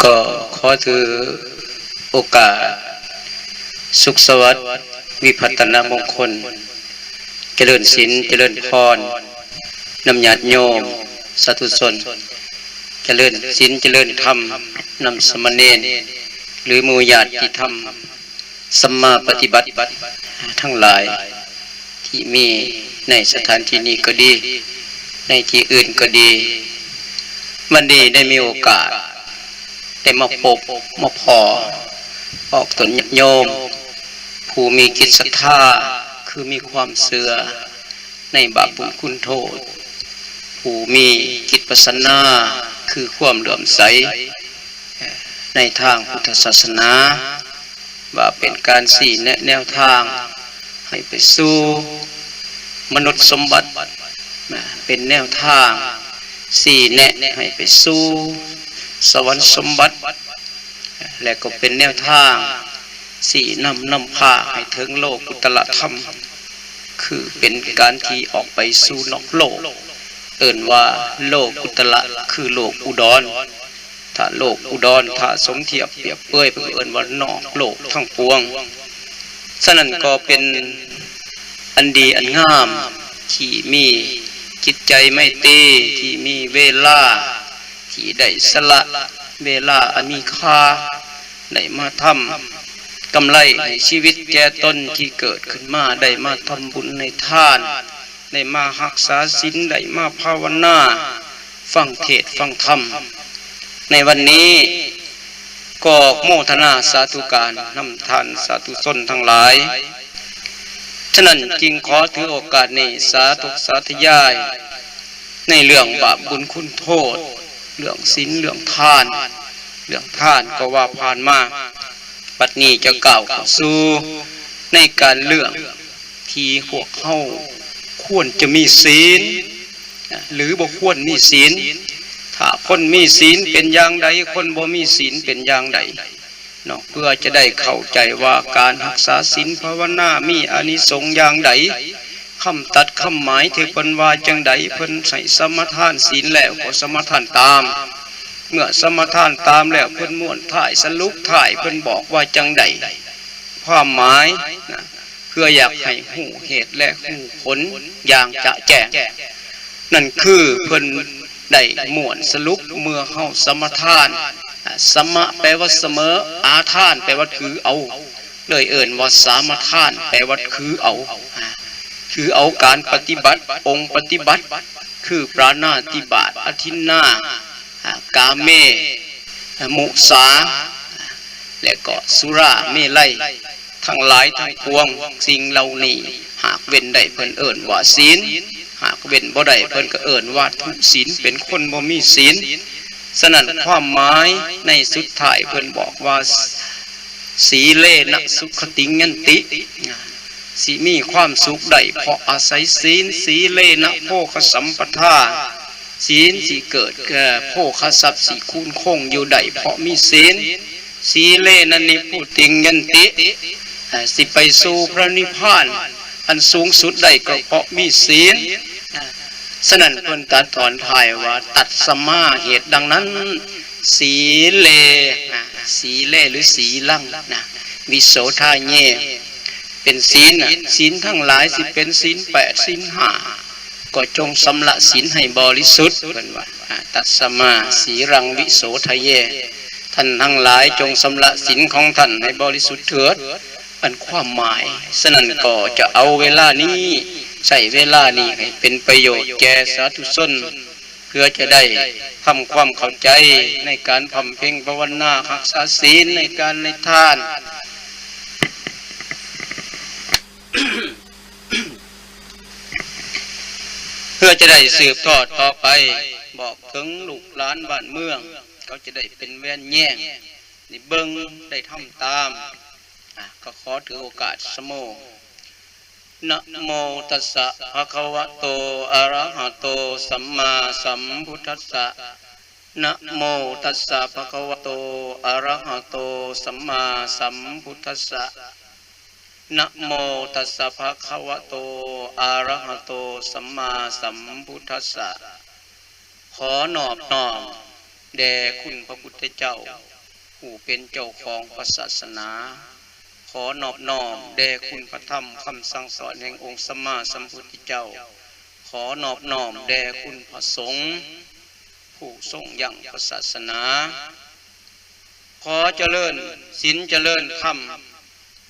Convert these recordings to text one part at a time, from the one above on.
ກໍຂໍຖືໂອກາດສຸກສະຫວັດ ວິພັດຕະນະມົງຄົນ ຈະເລີນສິນ ຈະເລີນພອນ ນຳຍາດໂຍມສາທຸຊົນ, ຈະເລີນສິນ ຈະເລີນທຳ ນຳສາມະເນນ ຫຼື ໝູ່ຍາດຕິທຳ ສຳມາປະຕິບັດທັງຫຼາຍ ທີ່ມີໃນສະຖານທີ່ນີ້ກໍດີ ໃນທີ່ອື່ນກໍດີ, ວັນນີ້ໄດ້ມີໂອກາດໄດ້ມາພົບມາພໍ້ອອກຕົນຍາດໂຍມ ຜູ້ມີຈິດສັດທາ ຄືມີຄວາມເຊື່ອໃນບາບບຸນຄຸນໂທດ, ຜູ້ມີຈິດປາສະນາ ຄືຄວາມເຫຼື້ອມໃສ ໃນທາງພຸດທະສາສະໜາ ວ່າເປັນການຊີ້ແນະແນວທາງໃຫ້ໄປສູ່ມະນຸດສົມບັດ, ເປັນແນວທາງຊີ້ແນະໃຫ້ໄປສູ່ສະຫວັນສົມບັດ ແລະ ກໍເປັນແນວທາງຊີ້ນຳນຳພາໃຫ້ເຖິງໂລກຸດຕະລະທຳ, ຄືເປັນການທີ່ອອກໄປສູ່ນອກໂລກ, ເອີ້ນວ່າໂລກຸດຕະລະ ຄືໂລກອຸດອນ. ຖ້າໂລກອຸດອນ ຖ້າສົມທຽບປຽບເປີຍ ເພິ່ນກໍເອີ້ນວ່ານອກໂລກທັງປວງ. ສະນັ້ນກໍເປັນອັນດີອັນງາມ ທີ່ມີຈິດໃຈໄມຕີ ທີ່ມີເວລາ ທີ່ໄດ້ສະຫຼະເວລາອັນມີຄ່າ ໄດ້ມາທຳກຳໄລໃຫ້ຊີວິດແກ່ຕົນທີ່ເກີດຂຶ້ນມາ, ໄດ້ມາທຳບຸນໃຫ້ທານ, ໄດ້ມາຮັກສາສິນ, ໄດ້ມາພາວະນາ, ຟັງເທດຟັງທຳໃນວັນນີ້ ກໍໂມທະນາສາທຸການນຳທ່ານສາທຸຊົນທັງຫຼາຍ. ສະນັ້ນຈຶ່ງຂໍຖືໂອກາດນີ້ສາທຸສາທະຍາຍ ໃນເລື່ອງບາບບຸນຄຸນໂທດ, ເລື່ອງສິນ ເລື່ອງທານ. ເລື່ອງທານກໍວ່າຜ່ານມາ, ບັດນີ້ຈະກ່າວເຂົ້າສູ່ໃນການເລື່ອງ ທີ່ພວກເຮົາຄວນຈະມີສິນ ຫຼື ບໍ່ຄວນມີສິນ. ຖ້າຄົນມີສິນເປັນຢ່າງໃດ, ຄົນບໍ່ມີສິນເປັນຢ່າງໃດເນາະ, ເພື່ອຈະໄດ້ເຂົ້າໃຈວ່າການຮັກສາສິນພາວະນາມີອານິສົງຢ່າງໃດ, ຄຳຕັດຄຳໝາຍທີ່ເພິ່ນວ່າຈັ່ງໃດ, ເພິ່ນໃຫ້ສະມາທານສິນແລ້ວກໍສະມາທານຕາມ, ເມື່ອສະມາທານຕາມແລ້ວ ເພິ່ນມ້ວນທ້າຍສະຫຼຸບທ້າຍ ເພິ່ນບອກວ່າຈັ່ງໃດ, ຄວາມໝາຍນະ ເພື່ອຢາກໃຫ້ຮູ້ເຫດ ແລະ ຮູ້ຜົນຢ່າງຈະແຈ້ງ. ນັ້ນຄືເພິ່ນໄດ້ມ້ວນສະຫຼຸບເມື່ອເຮົາສະມາທານ. ສະມະແປວ່າສະເໝີ, ອາທານແປວ່າຖືເອົາ, ເລີຍເອີ້ນວ່າສະມາທານແປວ່າຖືເອົາ. ຖືເອົາການປະຕິບັດ, ອົງປະຕິບັດ ຄືປານາຕິບາດ, ອະທິນນາ, ກາເມ, ມຸສາ ແລະ ກໍສຸລາເມໄລ ທັງຫຼາຍທັງປວງ. ສິ່ງເຫຼົ່ານີ້ຫາກເວັ້ນໄດ້ເພິ່ນເອີ້ນວ່າສິນ, ຫາກເວັ້ນບໍ່ໄດ້ເພິ່ນກໍເອີ້ນວ່າທຸສິນ, ເປັນຄົນບໍ່ມີສິນ. ສະນັ້ນຄວາມໝາຍໃນສຸດທ້າຍເພິ່ນບອກວ່າ ສີເລນະສຸຂະຕິງຍັນຕິ, ຊິມີຄວາມສຸກໄດ້ເພາະອາໄສສິນ. ສີເລນະໂພຄະສຳປະທາ, ສິນຊິເກີດ, ເອີ, ໂພຄະຊັບຊິຄູນຄົງຢູ່ໄດ້ເພາະມີສິນ. ສີເລນະນິບພຸຕິງຍັນຕິ, ເອີ, ຊິໄປສູ່ພະນິບພານອັນສູງສຸດໄດ້ກໍເພາະມີສິນ. ສະນັ້ນເພິ່ນຕັດຕອນທ້າຍວ່າ ຕັດສະມາ ເຫດດັ່ງນັ້ນ ສີເລ, ສີເລ ຫຼື ສີລັງນະ ວິໂສທາເຍ ເປັນສິນນະ, ສິນທັງຫຼາຍຊິເປັນສິນແປດ ສິນຫ້າ ກໍຈົ່ງຊຳລະສິນໃຫ້ບໍລິສຸດ, ເພິ່ນວ່າ ຕັດສະມາ ສີລັງ ວິໂສທາເຍ. ທ່ານທັງຫຼາຍຈົ່ງຊຳລະສິນຂອງທ່ານໃຫ້ບໍລິສຸດເຖີດ. ອັນຄວາມໝາຍ. ສະນັ້ນກໍຈະເອົາເວລານີ້, ໃຊ້ເວລານີ້ໃຫ້ເປັນປະໂຫຍດແກ່ສາທຸຊົນ, ເພື່ອຈະໄດ້ທຳຄວາມເຂົ້າໃຈໃນການບຳເພັງພາວະນາ, ຮັກສາສິນ, ໃນການໃນທານ, ເພື່ອຈະໄດ້ສືບທອດຕໍ່ໄປ, ບອກເຖິງລູກຫຼານບ້ານເມືອງ, ເຂົາຈະໄດ້ເປັນແວນແຍງ ໄດ້ເບິ່ງໄດ້ທຳຕາມ. ອ່ະ ກໍຂໍຖືໂອກາດສະໂມ. ນະໂມຕັດສະ ພະຄະວະໂຕ ອະລະຫະໂຕ ສຳມາສຳພຸດທັດສະ. ນະໂມຕັດສະ ພະຄະວະໂຕ ອະລະຫະໂຕ ສຳມາສຳພຸດທັດສະ. ນະໂມຕັດສະ ພະຄະວະໂຕ ອະລະຫະໂຕ ສຳມາສຳພຸດທັດສະ. ຂໍນອບນ້ອມແດ່ຄຸນພະພຸດທະເຈົ້າ ຜູ້ເປັນເຈົ້າຂອງພະສາສະໜາ. ຂໍນອບນ້ອມແດ່ຄຸນພະທຳຄຳສັ່ງສອນແຫ່ງອົງສຳມາສຳພຸດທະເຈົ້າ. ຂໍນອບນ້ອມແດ່ຄຸນພະສົງ ຜູ້ຊົງຢັ້ງພະສາສະໜາ. ຂໍຈະເລີນສິນຈະເລີນທຳ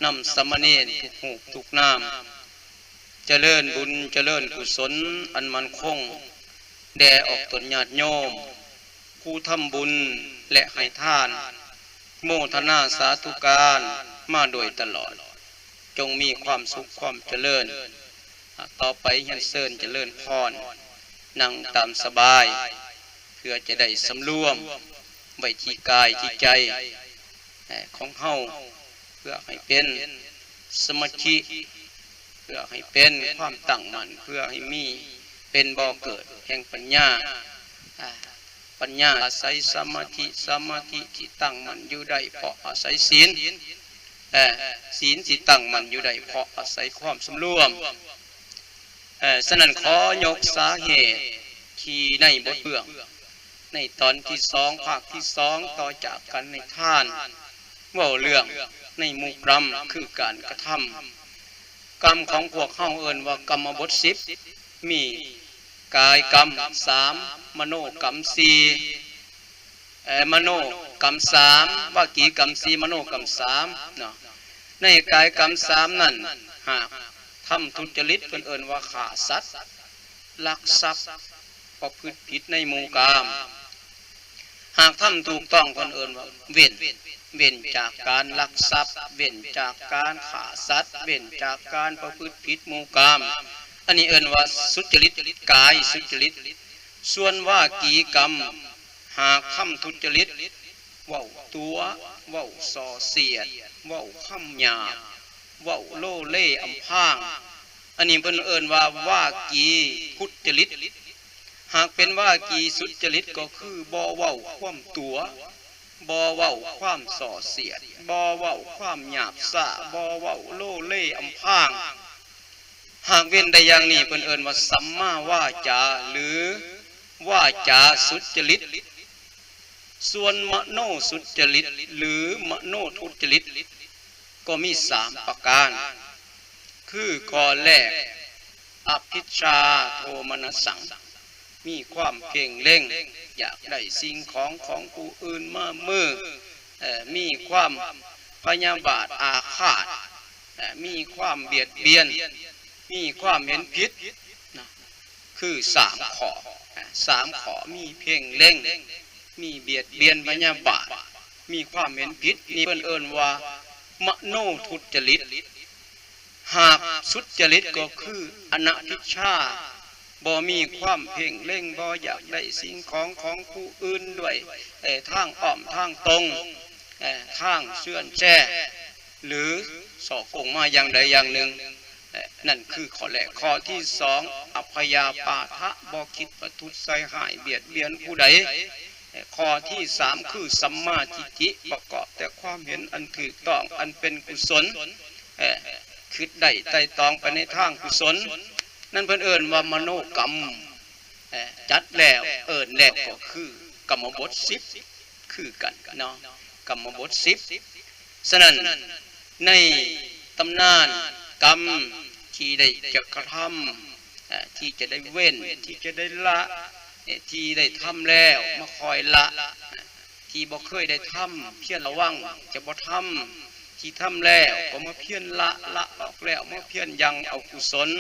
ນຳສາມະເນນທຸກຮູບທຸກນາມ. ຈະເລີນບຸນຈະເລີນກຸສົນອັນໝັ້ນຄົງ ແດ່ອອກຕົນຍາດໂຍມ ຜູ້ທຳບຸນ ແລະ ໃຫ້ທານ ໂມທະນາສາທຸການມາໂດຍຕະຫຼອດ. ຈົ່ງມີຄວາມສຸກຄວາມຈະເລີນ. ຕໍ່ໄປຮຽນເຊີນຈະເລີນພອນ ນັ່ງຕາມສະບາຍ ເພື່ອຈະໄດ້ສຳລວມໄວ້ທີ່ກາຍທີ່ໃຈຂອງເຮົາ ເພື່ອໃຫ້ເປັນສະມາທິ ເພື່ອໃຫ້ເປັນຄວາມຕັ້ງໝັ້ນ ເພື່ອໃຫ້ມີເປັນບໍ່ເກີດແຫ່ງປັນຍາ. ອາ ປັນຍາອາໄສສະມາທິ ສະມາທິທີ່ຕັ້ງໝັ້ນຢູ່ໄດ້ເພາະອາໄສສິນ ແລະ ສິນທີ່ຕັ້ງໝັ້ນຢູ່ໄດ້ເພາະອາໄສຄວາມສຳລວມ. ເອີ ສະນັ້ນ ຂໍຍົກສາເຫດທີ່ໃນບົດເບື້ອງ ໃນຕອນທີສອງ ພາກທີສອງ ຕໍ່ຈາກກັນໃນທານ ເວົ້າເລື່ອງໃນໝູ່ກຳ ຄືການກະທຳ. ກຳຂອງພວກເຮົາເອີ້ນວ່າກຳມະບົດສິບ ມີກາຍກຳສາມ ມະໂນກຳສີ່ ເອີ ມະໂນກຳສາມ ວະຈີກຳສີ່ ມະໂນກຳສາມເນາະ. ໃນກາຍກຳສາມນັ້ນ ຫາກທຳທຸດຈະລິດ ເພິ່ນເອີ້ນວ່າຂ້າສັດ ລັກຊັບ ປະພຶດຜິດໃນໝູ່ກາມ. ຫາກທຳຖືກຕ້ອງ ເພິ່ນເອີ້ນວ່າເວັ້ນ ເວັ້ນຈາກການລັກຊັບ ເວັ້ນຈາກການຂ້າສັດ ເວັ້ນຈາກການປະພຶດຜິດໝູ່ກາມ. ອັນນີ້ເອີ້ນວ່າສຸດຈະລິດ ກາຍສຸດຈະລິດ. ສ່ວນວະຈີກຳ ຫາກທຳທຸດຈະລິດ ເວົ້າຕົວະ ເວົ້າສ່ອສຽດ ເວົ້າຄຳຫຍາບ ເວົ້າໂລເລອຳພາງ ອັນນີ້ເພິ່ນເອີ້ນວ່າວະຈີທຸດຈະລິດ. ຫາກເປັນວະຈີສຸດຈະລິດ ກໍຄືບໍ່ເວົ້າຄວາມຕົວະ ບໍ່ເວົ້າຄວາມສ່ອສຽດ ບໍ່ເວົ້າຄວາມຫຍາບຊ້າ ບໍ່ເວົ້າໂລເລອຳພາງ. ຫາກເວັ້ນໄດ້ຢ່າງນີ້ ເພິ່ນເອີ້ນວ່າສຳມາວາຈາ ຫຼື ວາຈາສຸດຈະລິດ. ສ່ວນມະໂນສຸດຈະລິດ ຫຼື ມະໂນທຸດຈະລິດ ກໍມີສາມປະການ ຄື ຂໍ້ແລກ ອະພິດຊາໂທມະນັດສັງ ມີຄວາມເພງເລັງ ຢາກໄດ້ສິ່ງຂອງຂອງຜູ້ອື່ນມາມື ເອີ ມີຄວາມພະຍາບາດອາຄາດ ເອີ ມີຄວາມບຽດບຽນ ມີຄວາມເຫັນຜິດນະ ຄືສາມຂໍ້ ສາມຂໍ້ ມີເພງເລັງ ມີບຽດບຽນພະຍາບາດ ມີຄວາມເຫັນຜິດ ນີ້ເພິ່ນເອີ້ນວ່າມະໂນທຸດຈະລິດ. ຫາກສຸດຈະລິດກໍຄືອະນະພິດຊາ ບໍ່ມີຄວາມເພງເລັງ ບໍ່ຢາກໄດ້ສິ່ງຂອງຂອງຜູ້ອື່ນດ້ວຍ ເອີ ທາງອ້ອມທາງຕົງ ເອີ ທາງເຊື່ອນແຊ ຫຼື ສໍ້ໂກງມາຢ່າງໃດຢ່າງໜຶ່ງ ເອີ ນັ້ນຄືຂໍ້ແລກ. ຂໍ້ທີສອງ ອະພະຍາປາທະ ບໍ່ຄິດປະທຸດໃສ່ຮ້າຍບຽດບຽນຜູ້ໃດ. ເອີ ຂໍ້ທີສາມ ຄືສຳມາທິດຖິປະກອບແຕ່ຄວາມເຫັນອັນຖືກຕ້ອງ ອັນເປັນກຸສົນ ເອີ ຄິດໄດ້ໄຕ່ຕອງໄປໃນທາງກຸສົນ ນັ້ນເພິ່ນເອີ້ນວ່າມະໂນກຳ. ເອີ ຈັດແລ້ວເອີ້ນແລ້ວກໍຄືກຳມະບົດສິບ ຄືກັນເນາະ ກຳມະບົດສິບ. ສະນັ້ນ ໃນຕຳນານກຳທີ່ໄດ້ຈະກະທຳ ເອີ ທີ່ຈະໄດ້ເວັ້ນ ທີ່ຈະໄດ້ລະ ເອີ ທີ່ໄດ້ທຳແລ້ວມາຄອຍລະ ທີ່ບໍ່ເຄີຍໄດ້ທຳ ພຽນລະວັງຈະບໍ່ທຳ ທີ່ທຳແລ້ວກໍມາພຽນລະ ລະອອກແລ້ວມາພຽນຍັງເອົາກຸສົນ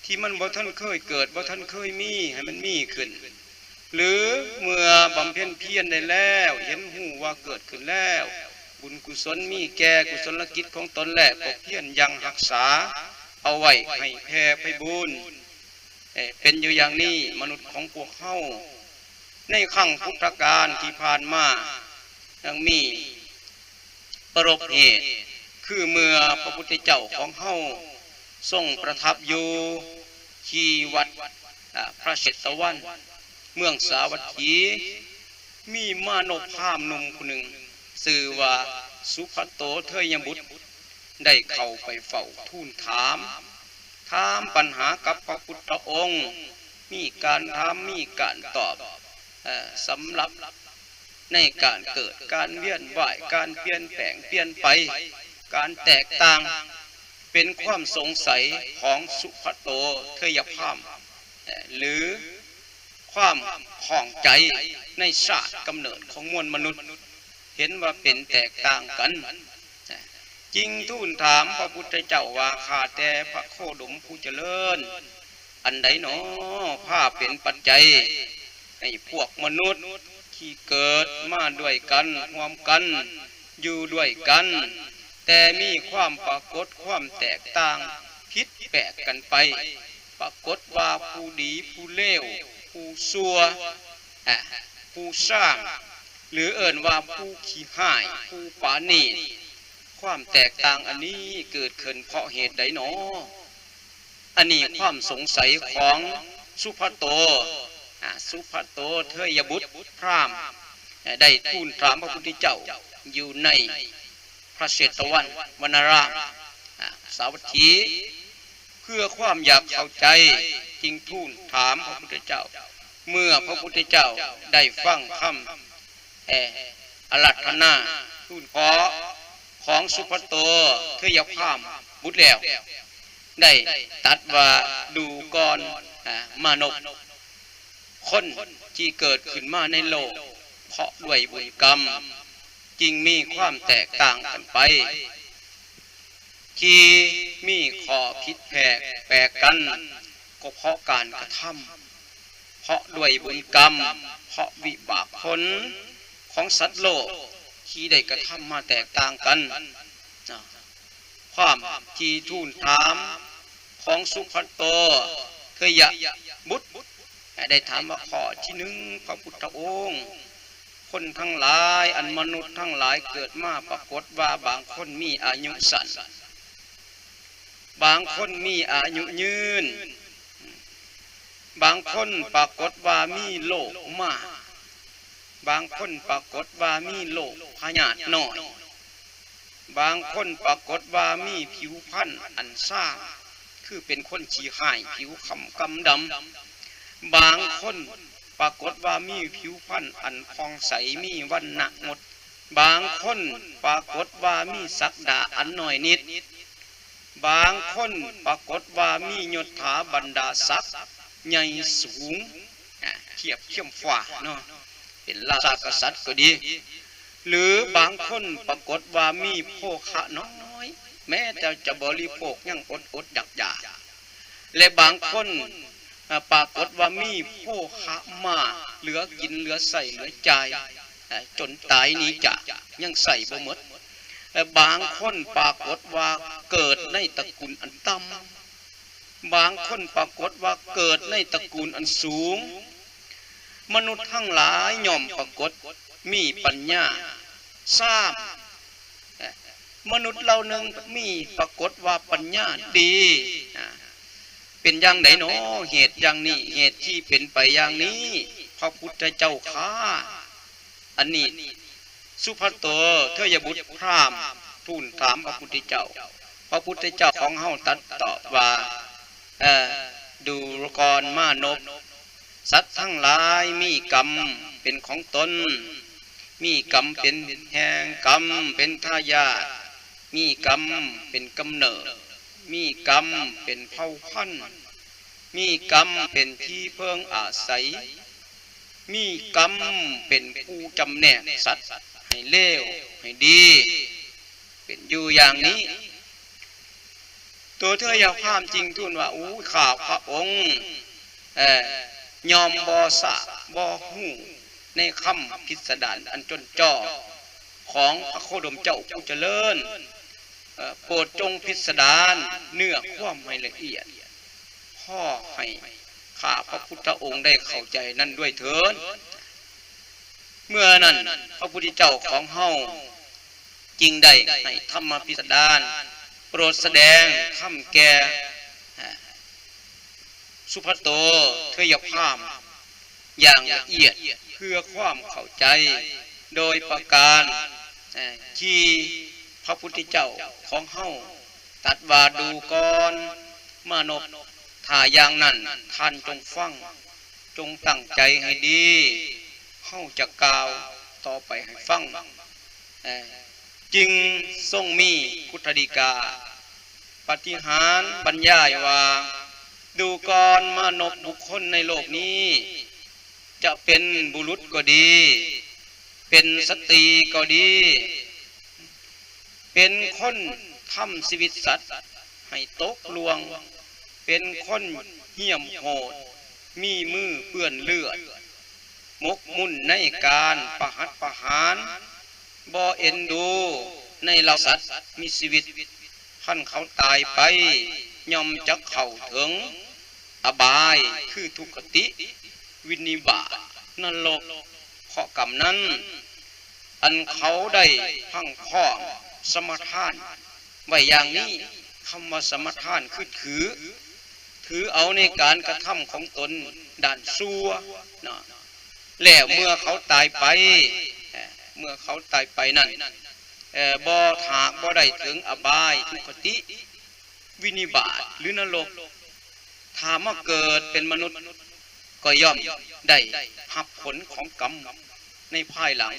ທີ່ມັນບໍ່ທັນເຄີຍເກີດ ບໍ່ທັນເຄີຍມີ ໃຫ້ມັນມີຂຶ້ນ ຫຼື ເມື່ອບຳເພັນພຽນໄດ້ແລ້ວ ເຫັນຮູ້ວ່າເກີດຂຶ້ນແລ້ວ ບຸນກຸສົນມີແກ່ກຸສົນລະກິດຂອງຕົນແລ້ວ ກໍພຽນຍັງຮັກສາເອົາໄວ້ໃຫ້ແຜ່ໄພບູນ. ເອີ ເປັນຢູ່ຢ່າງນີ້ ມະນຸດຂອງພວກເຮົາ ໃນຄັ້ງພຸດທະການທີ່ຜ່ານມາ ຍັງມີປະລົບເຫດ ຄືເມື່ອພະພຸດທະເຈົ້າຂອງເຮົາຊົງປະທັບຢູ່ທີ່ວັດ ອາ ພະເຊຕະວັນ ເມືອງສາວັດຖີ ມີມານົບພາມໜຸ່ມຜູ້ໜຶ່ງ ຊື່ວ່າສຸພັດໂຕເທີຍຍະບຸດ ໄດ້ເຂົ້າໄປເຝົ້າທູນຖາມ ຖາມປັນຫາກັບພະພຸດທະອົງ ມີການຖາມ ມີການຕອບ ເອີ ສຳລັບ ໃນການເກີດ ການວຽນວ່າຍ ການປ່ຽນແປງ ປ່ຽນໄປ ການແຕກຕ່າງ ເປັນຄວາມສົງໄສຂອງສຸພະໂຕເທຍພາມ ຫຼື ຄວາມຂ້ອງໃຈໃນຊາດກຳເນີດຂອງມວນມະນຸດ ເຫັນວ່າເປັນແຕກຕ່າງກັນ ຈຶ່ງທູນຖາມພະພຸດທະເຈົ້າວ່າ ຂ້າແຕ່ພະໂຄດົມຜູ້ຈະເລີນ ອັນໃດໜໍພາເປັນປັດໄຈໃຫ້ພວກມະນຸດທີ່ເກີດມາດ້ວຍກັນ ຮ່ວມກັນ ຢູ່ດ້ວຍກັນ ແຕ່ມີຄວາມປາກົດຄວາມແຕກຕ່າງ ຜິດແປກກັນໄປ ປາກົດວ່າຜູ້ດີຜູ້ເລວ ຜູ້ຊົ່ວ ອາ ຜູ້ຊ່າງ ຫຼື ເອີ້ນວ່າຜູ້ຂີ້ຮ້າຍ ຜູ້ປານີດ ຄວາມແຕກຕ່າງອັນນີ້ເກີດຂຶ້ນເພາະເຫດໃດໜໍ? ອັນນີ້ຄວາມສົງໄສຂອງສຸພະໂຕ ອາ ສຸພະໂຕເທຍບຸດພຣາມ ໄດ້ທູນຖາມພະພຸດທະເຈົ້າຢູ່ໃນພະເຊຕະວັນ ວັນນາຣາມ ອາ ສາວັດຖີ ເພື່ອຄວາມຢາກເຂົ້າໃຈ ຈຶ່ງທູນຖາມພະພຸດທະເຈົ້າ. ເມື່ອພະພຸດທະເຈົ້າໄດ້ຟັງຄຳ ເອີ ອາລາທະນາທູນຂໍຂອງສຸພະໂຕເທຍພາມບຸດແລ້ວ ໄດ້ຕັດວ່າ ດູກ່ອນ ອາ ມານົບ ຄົນທີ່ເກີດຂຶ້ນມາໃນໂລກເພາະດ້ວຍບຸນກຳ ຈຶ່ງມີຄວາມແຕກຕ່າງກັນໄປ ທີ່ມີຂໍ້ຜິດແຜກແປກກັນ ກໍເພາະການກະທຳ ເພາະດ້ວຍບຸນກຳ ເພາະວິບາກຜົນຂອງສັດໂລກທີ່ໄດ້ກະທຳມາແຕກຕ່າງກັນ. ຄວາມທີ່ທູນຖາມຂອງສຸພັດໂຕເທຍຍະບຸດ ໄດ້ຖາມວ່າ ຂໍ້ທີໜຶ່ງ ພະພຸດທະອົງ ຄົນທັງຫຼາຍ ອັນມະນຸດທັງຫຼາຍເກີດມາ ປາກົດວ່າບາງຄົນມີອາຍຸສັ້ນ ບາງຄົນມີອາຍຸຍືນ ບາງຄົນປາກົດວ່າມີໂລກມ້າ ບາງຄົນປາກົດວ່າມີໂລກພະຍາດນ້ອຍ ບາງຄົນປາກົດວ່າມີຜິວພັນອັນຊາມ ຄືເປັນຄົນຂີ້ຮ້າຍ ຜິວຄ້ຳກຳດຳ ບາງຄົນປາກົດວ່າມີຜິວພັນອັນຜ່ອງໃສ ມີວັນນະງົດ ບາງຄົນປາກົດວ່າມີສັກດາອັນນ້ອຍນິດ ບາງຄົນປາກົດວ່າມີຍົດຖາບັນດາສັກໃຫຍ່ສູງ ອາ ທຽບທຽມຟ້າເນາະ ເປັນລາຊາກະສັດກໍດີ ຫຼືບາງຄົນປາກົດວ່າມີໂພຄະນ້ອຍ ແມ້ແຕ່ຈະບໍລິໂພກຍັງອົດໆຢາກໆ ແລະບາງຄົນ ອາ ປາກົດວ່າມີໂພຄະມາກ ເຫຼືອກິນເຫຼືອໃຊ້ເຫຼືອຈ່າຍ ອາ ຈົນຕາຍໜີຈາກ ຍັງໃຊ້ບໍ່ໝົດ ແລະບາງຄົນປາກົດວ່າເກີດໃນຕະກຸນອັນຕ່ຳ ບາງຄົນປາກົດວ່າເກີດໃນຕະກຸນອັນສູງ ມະນຸດທັງຫຼາຍຍ່ອມປາກົດມີປັນຍາຊາມ ມະນຸດເຫຼົ່າໜຶ່ງມີປາກົດວ່າປັນຍາດີ ເປັນຢ່າງໃດໜໍ ເຫດຢ່າງນີ້ ເຫດທີ່ເປັນໄປຢ່າງນີ້ ພະພຸດທະເຈົ້າຂ້າ ອັນນີ້ ສຸພັດໂຕເທຍຍະບຸດພຣາມທູນຖາມພະພຸດທະເຈົ້າ ພະພຸດທະເຈົ້າຂອງເຮົາຕັດຕອບວ່າ ເອີ ດູກ່ອນມານົບ ສັດທັງຫຼາຍມີກຳເປັນຂອງຕົນ ມີກຳເປັນແຫ່ງ ກຳເປັນທາຍາດ ມີກຳເປັນກຳເນີດ ມີກຳເປັນເຜົ່າພັນ ມີກຳເປັນທີ່ເພິ່ງອາໄສ ມີກຳເປັນຜູ້ຈຳແນກສັດໃຫ້ເລວໃຫ້ດີ ເປັນຢູ່ຢ່າງນີ້ ໂຕເທຍຍະພາມຈຶ່ງທູນວ່າ ໂອ້ ຂ້າພະອົງ ເອີ ຍ່ອມບໍ່ຊາບ ບໍ່ຮູ້ໃນຄຳພິດສະດານອັນຈົນຈໍ້ຂອງພະໂຄດົມເຈົ້າຜູ້ຈະເລີນ ເອີ ໂປດຈົ່ງພິດສະດານເນື້ອຄວາມໃຫ້ລະອຽດ ພໍໃຫ້ຂ້າພະພຸດທະອົງໄດ້ເຂົ້າໃຈນັ້ນດ້ວຍເທີ້ນ. ເມື່ອນັ້ນ ພະພຸດທະເຈົ້າຂອງເຮົາຈຶ່ງໄດ້ໃຫ້ທຳມະພິດສະດານ ໂປດສະແດງທຳແກ່ ອາ ສຸພັດໂຕເທຍຍະພາມຢ່າງລະອຽດ ເພື່ອຄວາມເຂົ້າໃຈ ໂດຍປະການ ເອີ ທີ່ພະພຸດທະເຈົ້າຂອງເຮົາຕັດວ່າ ດູກ່ອນມານົບ ຖ້າຢ່າງນັ້ນທ່ານຈົ່ງຟັງ ຈົ່ງຕັ້ງໃຈໃຫ້ດີ ເຮົາຈະກ່າວ ຕໍ່ໄປໃຫ້ຟັງ. ເອີ ຈຶ່ງຊົງມີຂຸດທະດີກາປະຕິຫານບັນຍາຍວ່າ ດູກ່ອນມານົບ ບຸກຄົນໃນໂລກນີ້ ຈະເປັນບຸລຸດກໍດີ ເປັນສະຕີກໍດີ ເປັນຄົນທຳຊີວິດສັດໃຫ້ຕົກລ່ວງ ເປັນຄົນຫ້ຽມໂຫດ ມີມືເປື້ອນເລືອດ ໝົກໝຸ່ນໃນການປະຫັດປະຫານ ບໍ່ເອັນດູໃນເຫຼົ່າສັດມີຊີວິດ. ຄັນເຂົາຕາຍໄປ ຍ່ອມຈະເຂົ້າເຖິງອະບາຍ ຄືທຸກຄະຕິ ວິນິບາດ ນະລົກ ເພາະກຳນັ້ນ ອັນເຂົາໄດ້ພັ່ງພ້ອມສະມາທານໄວ້ຢ່າງນີ້. ຄຳວ່າສະມາທານຄືຖື ຖືເອົາໃນການກະທຳຂອງຕົນດ້ານຊົ່ວເນາະ. ແລ້ວເມື່ອເຂົາຕາຍໄປ ເອີ ເມື່ອເຂົາຕາຍໄປນັ້ນ ເອີ ບໍ່ ຫາກບໍ່ໄດ້ເຖິງອະບາຍ ທຸກຄະຕິ ວິນິບາດ ຫຼື ນະລົກ ຖ້າມາເກີດເປັນມະນຸດ ກໍຍ່ອມໄດ້ຮັບຜົນຂອງກຳໃນພາຍຫຼັງ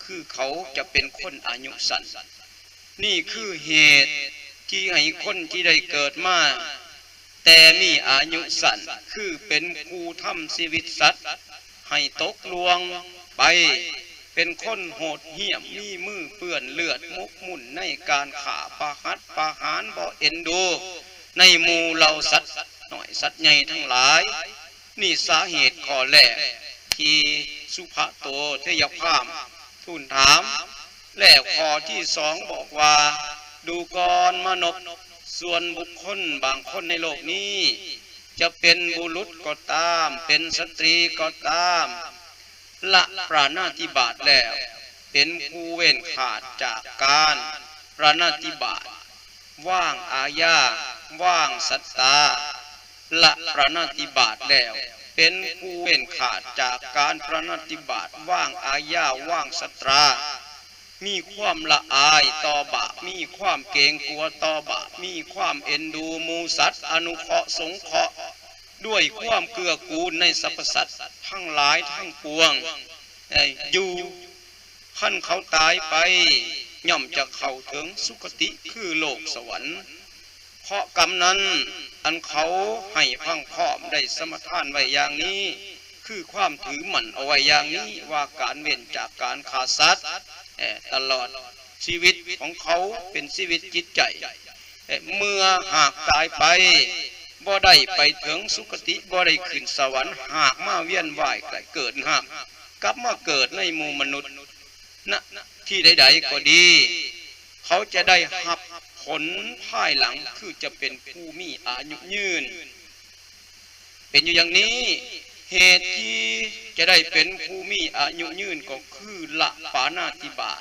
ຄືເຂົາຈະເປັນຄົນອາຍຸສັ້ນ. ນີ້ຄືເຫດທີ່ໃຫ້ຄົນທີ່ໄດ້ເກີດມາແຕ່ມີອາຍຸສັ້ນ ຄືເປັນຜູ້ທຳຊີວິດສັດໃຫ້ຕົກລ່ວງໄປ ເປັນຄົນໂຫດຫ້ຽມ ມີມືເປື້ອນເລືອດ ໝົກໝຸ່ນໃນການຂ້າປະຫັດປະຫານ ບໍ່ເອັນດູໃນໝູ່ເຫຼົ່າສັດນ້ອຍສັດໃຫຍ່ທັງຫຼາຍ. ນີ້ສາເຫດຂໍ້ແລກທີ່ສຸພະໂຕເທຍະພາມທູນຖາມ. ແລ້ວຂໍ້ທີສອງບອກວ່າ ດູກ່ອນມະນົບ ສ່ວນບຸກຄົນບາງຄົນໃນໂລກນີ້ ຈະເປັນບຸລຸດກໍຕາມ ເປັນສະຕີກໍຕາມ ລະປານາຕິບາດແລ້ວ ເປັນຜູ້ເວັ້ນຂາດຈາກການປານາຕິບາດ ວາງອາຍາ ວາງສັດຕາ ລະປານາຕິບາດແລ້ວ ເປັນຜູ້ເວັ້ນຂາດຈາກການປານາຕິບາດ ວາງອາຍາ ວາງສັດຕາ ມີຄວາມລະອາຍຕໍ່ບາບ ມີຄວາມເກງກົວຕໍ່ບາບ ມີຄວາມເອັນດູໝູ່ສັດ ອະນຸເຄາະສົງເຄາະ ດ້ວຍຄວາມເກື້ອກູນໃນສັບພະສັດທັງຫຼາຍທັງປວງ ເອີ ຢູ່. ຄັນເຂົາຕາຍໄປ ຍ່ອມຈະເຂົ້າເຖິງສຸຄະຕິ ຄືໂລກສະຫວັນ. ເພາະກຳນັ້ນ ອັນເຂົາໃຫ້ພັ່ງພ້ອມໄດ້ສະມາທານໄວ້ຢ່າງນີ້ ຄືຄວາມຖືໝັ້ນເອົາໄວ້ຢ່າງນີ້ ວ່າການເວັ້ນຈາກການຂ້າສັດ ເອີ ຕະຫຼອດຊີວິດຂອງເຂົາ ເປັນຊີວິດຈິດໃຈ ເອີ ເມື່ອຫາກຕາຍໄປ ບໍ່ໄດ້ໄປເຖິງສຸຄະຕິ ບໍ່ໄດ້ຂຶ້ນສະຫວັນ ຫາກມາວຽນວ່າຍເກີດ ຫາກກັບມາເກີດໃນໝູ່ມະນຸດ ນະທີ່ໃດໆກໍດີ ເຂົາຈະໄດ້ຮັບຜົນພາຍຫຼັງ ຄືຈະເປັນຜູ້ມີອາຍຸຍືນ. ເປັນຢູ່ຢ່າງນີ້ ເຫດທີ່ຈະໄດ້ເປັນຜູ້ມີອາຍຸຍືນກໍຄືລະປານາຕິບາດ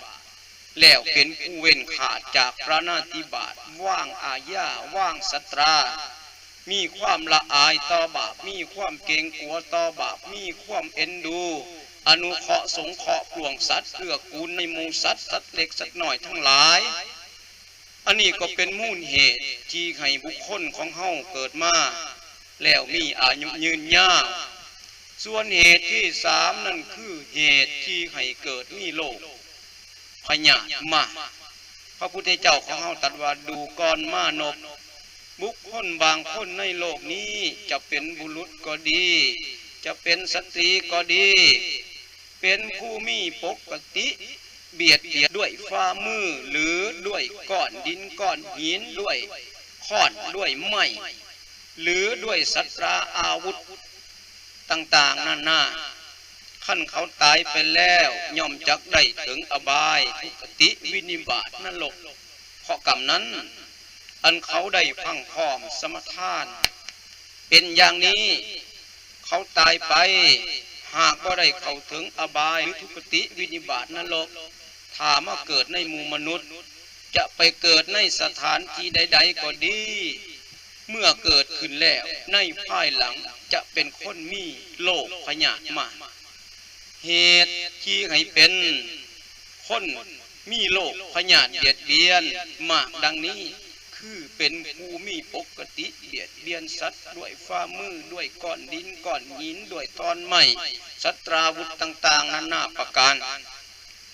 ແລ້ວເປັນຜູ້ເວັ້ນຂາດຈາກປານາຕິບາດ ວາງອາຍາ ວາງສັດຕາ ມີຄວາມລະອາຍຕໍ່ບາບ ມີຄວາມເກງກົວຕໍ່ບາບ ມີຄວາມເອັນດູ ອະນຸເຄາະສົງເຄາະປວງສັດ ເກື້ອກູນໃນໝູ່ສັດ ສັດເລັກສັດນ້ອຍທັງຫຼາຍ. ອັນນີ້ກໍເປັນມູນເຫດທີ່ໃຫ້ບຸກຄົນຂອງເຮົາເກີດມາແລ້ວມີອາຍຸຍືນຍາວ. ສ່ວນເຫດທີສາມນັ້ນຄືເຫດທີ່ໃຫ້ເກີດມີໂລກພະຍາດມາ. ພະພຸດທະເຈົ້າຂອງເຮົາຕັດວ່າ ດູກ່ອນມານົບ ບຸກຄົນບາງຄົນໃນໂລກນີ້ ຈະເປັນບຸລຸດກໍດີ ຈະເປັນສະຕີກໍດີ ເປັນຜູ້ມີປົກກະຕິບຽດບຽນດ້ວຍຝ່າມື ຫຼື ດ້ວຍກ້ອນດິນກ້ອນຫີນ ດ້ວຍຄ້ອນດ້ວຍໄມ້ ຫຼື ດ້ວຍສັດຕາອາວຸດຕ່າງໆນານາ. ຄັນເຂົາຕາຍໄປແລ້ວ ຍ່ອມຈັກໄດ້ເຖິງອະບາຍ ທຸກຄະຕິ ວິນິບາດ ນະລົກ. ເພາະກຳນັ້ນ ອັນເຂົາໄດ້ພັ້ງພ້ອມສະມາທານເປັນຢ່າງນີ້ ເຂົາຕາຍໄປ ຫາກບໍ່ໄດ້ເຂົ້າເຖິງອະບາຍ ຫຼື ທຸກຄະຕິ ວິນິບາດ ນະລົກ ຖ້າມາເກີດໃນໝູ່ມະນຸດ ຈະໄປເກີດໃນສະຖານທີ່ໃດໆກໍດີ ເມື່ອເກີດຂຶ້ນແລ້ວ ໃນພາຍຫຼັງຈະເປັນຄົນມີໂລກພະຍາດມາ. ເຫດທີ່ໃຫ້ເປັນຄົນມີໂລກພະຍາດບຽດບຽນມາກດັ່ງນີ້ ຄືເປັນຜູ້ມີປົກກະຕິບຽດບຽນສັດດ້ວຍຝ່າມື ດ້ວຍກ້ອນດິນກ້ອນຫີນ ດ້ວຍທ່ອນໄມ້ ສັດຕາວຸດຕ່າງໆນານາປະການ.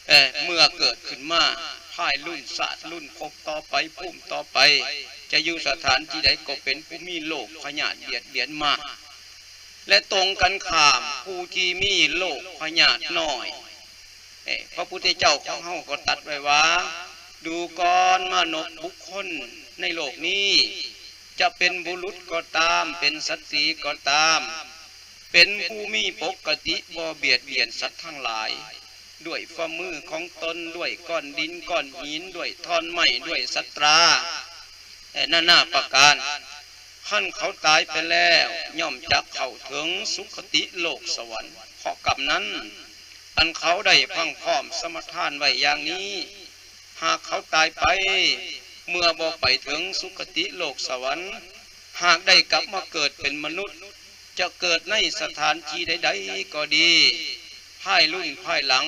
ເອີ ເມື່ອເກີດຂຶ້ນມາພາຍລຸ້ນຊາດລຸ້ນພົບຕໍ່ໄປ ພູມຕໍ່ໄປ ຈະຢູ່ສະຖານທີ່ໃດກໍເປັນຜູ້ມີໂລກພະຍາດບຽດບຽນມາ ແລະ ຕົງກັນຂ້າມ ຜູ້ທີ່ມີໂລກພະຍາດນ້ອຍ ເອີ ພະພຸດທະເຈົ້າຂອງເຮົາກໍຕັດໄວ້ວ່າ ດູກ່ອນມານົບ ບຸກຄົນໃນໂລກນີ້ ຈະເປັນບຸລຸດກໍຕາມ ເປັນສະຕີກໍຕາມ ເປັນຜູ້ມີປົກກະຕິບໍ່ບຽດບຽນສັດທັງຫຼາຍ ດ້ວຍຝ່າມືຂອງຕົນ ດ້ວຍກ້ອນດິນກ້ອນຫີນ ດ້ວຍທ່ອນໄມ້ ດ້ວຍສັດຕາ ເອີ ນານາປະການ. ຄັນເຂົາຕາຍໄປແລ້ວ ຍ່ອມຈັກເຂົ້າເຖິງສຸຄະຕິໂລກສະຫວັນ ເພາະກຳນັ້ນ ອັນເຂົາໄດ້ພັ່ງພ້ອມສະມາທານໄວ້ຢ່າງນີ້ ຫາກເຂົາຕາຍໄປ ເມື່ອບໍ່ໄປເຖິງສຸຄະຕິໂລກສະຫວັນ ຫາກໄດ້ກັບມາເກີດເປັນມະນຸດ ຈະເກີດໃນສະຖານທີ່ໃດໆກໍດີ ພາຍລຸ້ນພາຍຫຼັງ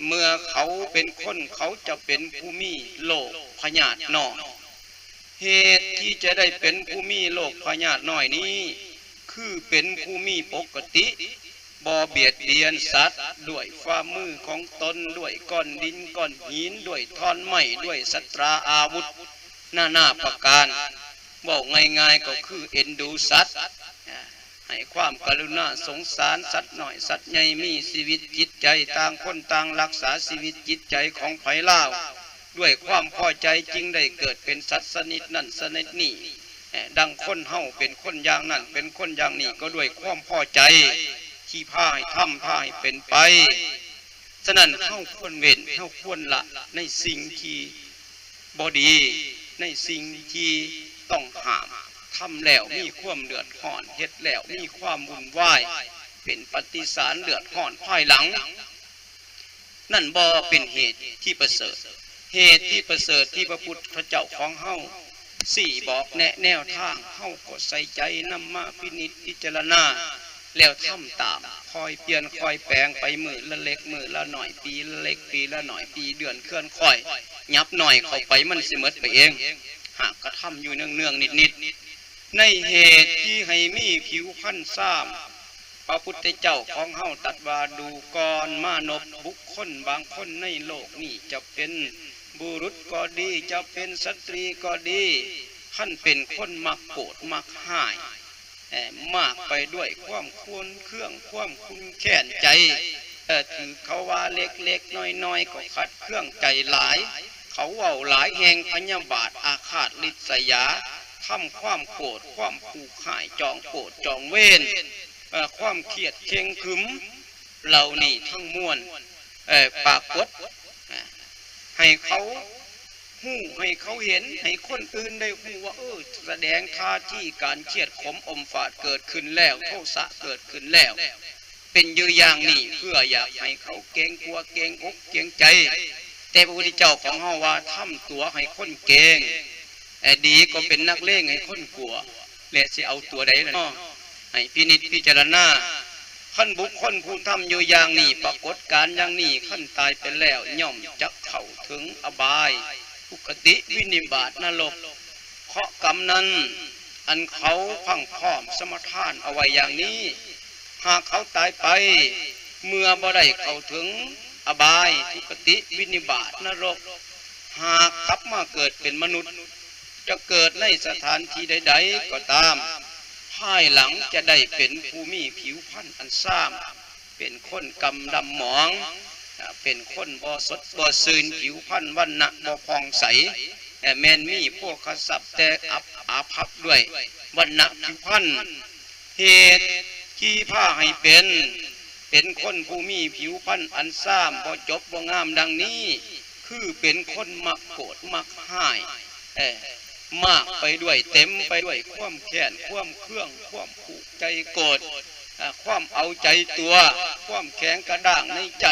ເມື່ອເຂົາເປັນຄົນ ເຂົາຈະເປັນຜູ້ມີໂລກພະຍາດນ້ອຍ. ເຫດທີ່ຈະໄດ້ເປັນຜູ້ມີໂລກພະຍາດນ້ອຍນີ້ ຄືເປັນຜູ້ມີປົກກະຕິ ບໍ່ບຽດບຽນສັດ ດ້ວຍຝ່າມືຂອງຕົນ ດ້ວຍກ້ອນດິນກ້ອນຫີນ ດ້ວຍທ່ອນໄມ້ ດ້ວຍສັດຕາອາວຸດ ນານາປະການ. ເວົ້າງ່າຍໆກໍຄືເອັນດູສັດ ໃຫ້ຄວາມກະລຸນາສົງສານສັດນ້ອຍສັດໃຫຍ່ ມີຊີວິດຈິດໃຈ ຕ່າງຄົນຕ່າງຮັກສາຊີວິດຈິດໃຈຂອງໃຜລາວ ດ້ວຍຄວາມພໍໃຈຈຶ່ງໄດ້ເກີດເປັນສັດຊະນິດນັ້ນຊະນິດນີ້. ເອີ ດັ່ງຄົນເຮົາເປັນຄົນຢ່າງນັ້ນ ເປັນຄົນຢ່າງນີ້ ກໍດ້ວຍຄວາມພໍໃຈທີ່ພາໃຫ້ທຳ ພາໃຫ້ເປັນໄປ. ສະນັ້ນ ເຮົາຄວນເວັ້ນ ເຮົາຄວນລະໃນສິ່ງທີ່ບໍ່ດີ ໃນສິ່ງທີ່ຕ້ອງຫ້າມ. ທຳແລ້ວມີຄວາມເດືອດຮ້ອນ ເຮັດແລ້ວມີຄວາມວຸ່ນວາຍ ເປັນປະຕິສານເດືອດຮ້ອນພາຍຫຼັງ. ນັ້ນບໍ່ເປັນເຫດທີ່ປະເສີດ. ເຫດທີ່ປະເສີດທີ່ພະພຸດທະເຈົ້າຂອງເຮົາຊີ້ບອກແນະແນວທາງ ເຮົາກໍໃສ່ໃຈນຳມາພິນິດພິຈາລະນາ ແລ້ວທຳຕາມ ຄ່ອຍປ່ຽນຄ່ອຍແປງໄປ ມື້ລະເລັກມື້ລະໜ້ອຍ ປີລະເລັກປີລະໜ້ອຍ ປີເດືອນເດືອນຄ່ອຍຫຍັບໜ້ອຍເຂົ້າໄປ ມັນຊິໝົດໄປເອງ. ຫາກກະທຳຢູ່ເນື່ອງໆນິດໆ ໃນເຫດທີ່ໃຫ້ມີຜິວພັນຊາມ ພະພຸດທະເຈົ້າຂອງເຮົາຕັດວ່າ ດູກ່ອນມານົບ ບຸກຄົນບາງຄົນໃນໂລກນີ້ ຈະເປັນບຸລຸດກໍດີ ຈະເປັນສະຕີກໍດີ ຄັນເປັນຄົນມັກໂກດມັກຮ້າຍ ເອີ ມາກໄປດ້ວຍຄວາມໂກດເຄືອງ ຄວາມຂຸ້ນແຄ້ນໃຈ ເອີ ຖືກເຂົາວ່າເລັກໆນ້ອຍໆກໍຂັດເຄືອງໃຈຫຼາຍ ເຂົາເວົ້າຫຼາຍແຮງພະຍາບາດອາຄາດລິດສະຢາ ທຳຄວາມໂກດ ຄວາມຜູກຮ້າຍ ຈອງໂກດຈອງເວນ ເອີ ຄວາມຄຽດເຄັ່ງຂຶມເຫຼົ່ານີ້ທັງມວນ ເອີ ປາກົດ ເອີ ໃຫ້ເຂົາຮູ້ ໃຫ້ເຂົາເຫັນ ໃຫ້ຄົນອື່ນໄດ້ຮູ້ວ່າ ເອີ ສະແດງທ່າທີການຄຽດຂົມອົມຟາດເກີດຂຶ້ນແລ້ວ ໂທສະເກີດຂຶ້ນແລ້ວ ເປັນຢູ່ຢ່າງນີ້ ເພື່ອຢາກໃຫ້ເຂົາເກງກົວ ເກງອົກເກງໃຈ. ແຕ່ພະພຸດທະເຈົ້າຂອງເຮົາວ່າ ທຳຕົວໃຫ້ຄົນເກງ ເອີ ດີກວ່າເປັນນັກເລງໃຫ້ຄົນກົວ ແລະ ຊິເອົາຕົວໃດລະເນາະ ໃຫ້ພິນິດພິຈາລະນາ. ຄັນບຸກຄົນຜູ້ທຳຢູ່ຢ່າງນີ້ ປາກົດການຢ່າງນີ້ ຄັນຕາຍໄປແລ້ວ ຍ່ອມຈັກເຂົ້າເຖິງອະບາຍ ທຸກຄະຕິ ວິນິບາດ ນະລົກ ເພາະກຳນັ້ນ ອັນເຂົາພັ່ງພ້ອມສະມາທານເອົາໄວ້ຢ່າງນີ້ ຫາກເຂົາຕາຍໄປ ເມື່ອບໍ່ໄດ້ເຂົ້າເຖິງອະບາຍ ທຸກຄະຕິ ວິນິບາດ ນະລົກ ຫາກກັບມາເກີດເປັນມະນຸດ ຈະເກີດໃນສະຖານທີ່ໃດໆກໍຕາມ ພາຍຫຼັງຈະໄດ້ເປັນຜູ້ມີຜິວພັນອັນຊາມ ເປັນຄົນກຳດຳໝອງ ເປັນຄົນບໍ່ສົດບໍ່ຊື່ນ ຜິວພັນວັນນະບໍ່ຜ່ອງໃສ ແມ່ນມີໂພຄະຊັບແຕ່ອັບອາພັບດ້ວຍວັນນະຜິວພັນ. ເຫດທີ່ພາໃຫ້ເປັນ ເປັນຄົນຜູ້ມີຜິວພັນອັນຊາມ ບໍ່ຈົບບໍ່ງາມດັ່ງນີ້ ຄືເປັນຄົນມັກໂກດມັກຮ້າຍ ເອີ ມາກໄປດ້ວຍ ເຕັມໄປດ້ວຍຄວາມແຄ້ນ ຄວາມເຄືອງ ຄວາມຜູກໃຈໂກດ ເອີ ຄວາມເອົາໃຈຕົວ ຄວາມແຂງກະດ້າງໃນໃຈ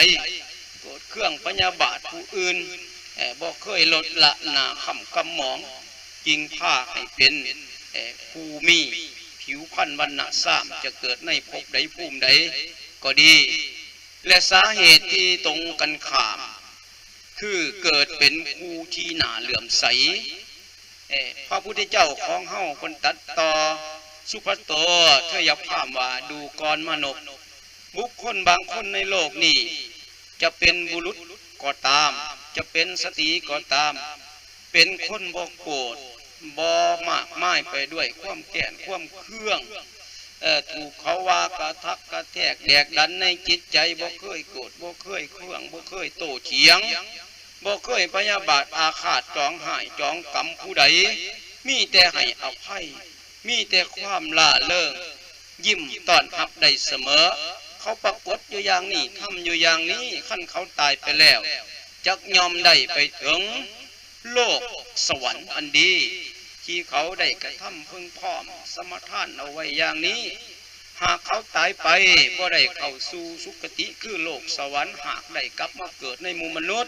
ໂກດເຄືອງພະຍາບາດຜູ້ອື່ນ ເອີ ບໍ່ເຄີຍລົດລະໜ້າຄ້ຳກຳໝອງ ຈຶ່ງພາໃຫ້ເປັນ ເອີ ຜູ້ມີຜິວພັນວັນນະຊາມ ຈະເກີດໃນພົບໃດພູມໃດກໍດີ. ແລະ ສາເຫດທີ່ຕົງກັນຂ້າມ ຄືເກີດເປັນຜູ້ທີ່ໜ້າເຫຼື້ອມໃສ. ເອີ ພະພຸດທະເຈົ້າຂອງເຮົາເພິ່ນຕັດຕໍ່ສຸພັດໂຕ ເທຍພາມວ່າ ດູກ່ອນມະນຸດ ບຸກຄົນບາງຄົນໃນໂລກນີ້ ຈະເປັນບຸລຸດກໍຕາມ, ຈະເປັນສະຕີກໍຕາມ, ເປັນຄົນບໍ່ໂກດ, ບໍ່ມາກມາຍໄປດ້ວຍຄວາມແຄ້ນຄວາມເຄືອງ, ເອີ ຖືກເຂົາວ່າກະທັກກະແທກແດກດັນໃນຈິດໃຈ, ບໍ່ເຄີຍໂກດ, ບໍ່ເຄີຍເຄືອງ, ບໍ່ເຄີຍໂຕ້ຖຽງ, ບໍ່ເຄີຍພະຍາບາດອາຄາດ ຈອງຮ້າຍຈອງກຳຜູ້ໃດ, ມີແຕ່ໃຫ້ອະໄພ, ມີແຕ່ຄວາມລ່າເລີງ, ຍິ້ມຕ້ອນຮັບໄດ້ສະເໝີ. ເຂົາປາກົດຢູ່ຢ່າງນີ້, ທຳຢູ່ຢ່າງນີ້, ຄັນເຂົາຕາຍໄປແລ້ວ ຈັກຍ່ອມໄດ້ໄປເຖິງໂລກສະຫວັນອັນດີ ທີ່ເຂົາໄດ້ກະທຳເພິ່ງພ້ອມສະມາທານເອົາໄວ້ຢ່າງນີ້. ຫາກເຂົາຕາຍໄປບໍ່ໄດ້ເຂົ້າສູ່ສຸຄະຕິຄືໂລກສະຫວັນ, ຫາກໄດ້ກັບມາເກີດໃນໝູ່ມະນຸດ,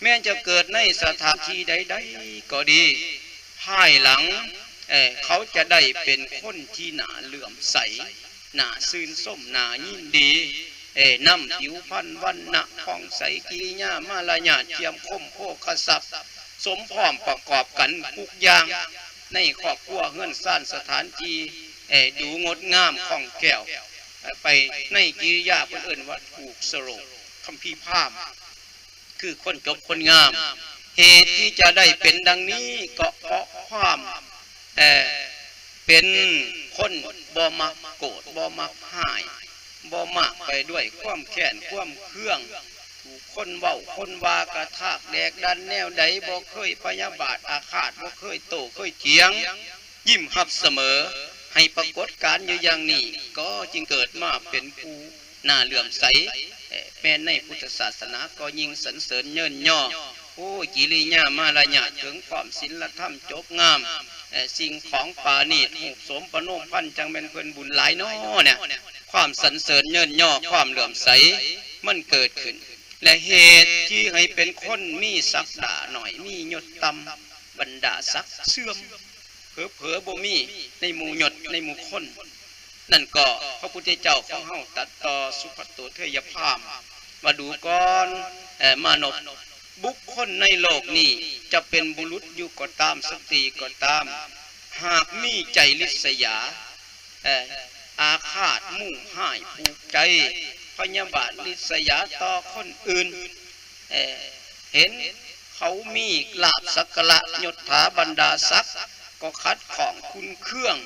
ແມ່ນຈະເກີດໃນສະຖານທີ່ໃດໆກໍດີ, ພາຍຫຼັງ ເອີ ເຂົາຈະໄດ້ເປັນຄົນທີ່ໜ້າເຫຼື້ອມໃສ, ໜ້າຊື່ນຊົມ, ໜ້າຍິນດີ, ເອີ ນຳຜິວພັນວັນນະຜ່ອງໃສ, ກິລິຍາມາລະຍາດຈຽມຄົມໂພຄະຊັບ, ສົມພ້ອມປະກອບກັນທຸກຢ່າງໃນຄອບຄົວເຮືອນຊານສະຖານທີ່, ເອີ ດູງົດງາມຄ່ອງແຄ້ວ, ເອີ ໄປໃນກິລິຍາເພິ່ນເອີ້ນວ່າຖືກສະໂລກຄຳພີພາມ. ຄືຄົນຈົບຄົນງາມ. ເຫດທີ່ຈະໄດ້ເປັນດັ່ງນີ້ກໍເພາະຄວາມ ເອີ ເປັນຄົນບໍ່ມັກໂກດ, ບໍ່ມັກຮ້າຍ, ບໍ່ມັກໄປດ້ວຍຄວາມແຄ້ນຄວາມເຄືອງ, ຖືກຄົນເວົ້າຄົນວ່າກະທາກແດກດັນແນວໃດ, ບໍ່ເຄີຍພະຍາບາດອາຄາດ, ບໍ່ເຄີຍໂຕ້ເຄີຍຖຽງ, ຍິ້ມຮັບສະເໝີ, ໃຫ້ປາກົດການຢູ່ຢ່າງນີ້ ກໍຈຶ່ງເກີດມາເປັນຜູ້ໜ້າເຫຼື້ອມໃສ. ແມ່ນໃນພຸດທະສາສະໜາກໍຍິ່ງສັນເສີນເຍີນຍໍ. ໂອ້ ກິລິຍາມາລະຍາດເຖິງພ້ອມ, ສິນລະທຳຈົບງາມ, ສິ່ງຂອງປານີດ, ຮູບໂສມປະໂນມພັນ, ຈັ່ງແມ່ນເພິ່ນບຸນຫຼາຍນໍເນຍ. ຄວາມສັນເສີນເຍີນຍໍ, ຄວາມເຫຼື້ອມໃສມັນເກີດຂຶ້ນ ແລະ ເຫດທີ່ໃຫ້ເປັນຄົນມີສັກດາໜ້ອຍ, ມີຍົດຕ່ຳ, ບັນດາສັກເສື່ອມ, ເຜີໆບໍ່ມີໃນໝູ່ຍົດໃນໝູ່ຄົນ. ນັ້ນກໍພະພຸດທະເຈົ້າຂອງເຮົາຕັດຕໍ່ສຸພັດໂຕເທຍພາມວ່າ ດູກ່ອນ ເອີ ມານົບ, ບຸກຄົນໃນໂລກນີ້ຈະເປັນບຸລຸດຢູ່ກໍຕາມ, ສະຕີກໍຕາມ, ຫາກມີໃຈລິດສະຫຍາ, ເອີ ອາຄາດ, ມຸ່ງຮ້າຍ, ຜູກໃຈ, ພະຍາບາດ, ລິດສະຫຍາຕໍ່ຄົນອື່ນ, ເອີ ເຫັນເຂົາມີລາບສັກກາລະຍົດຖາບັນດາສັກ ກໍຂັດຂ້ອງຂຸ່ນເຄືອງ,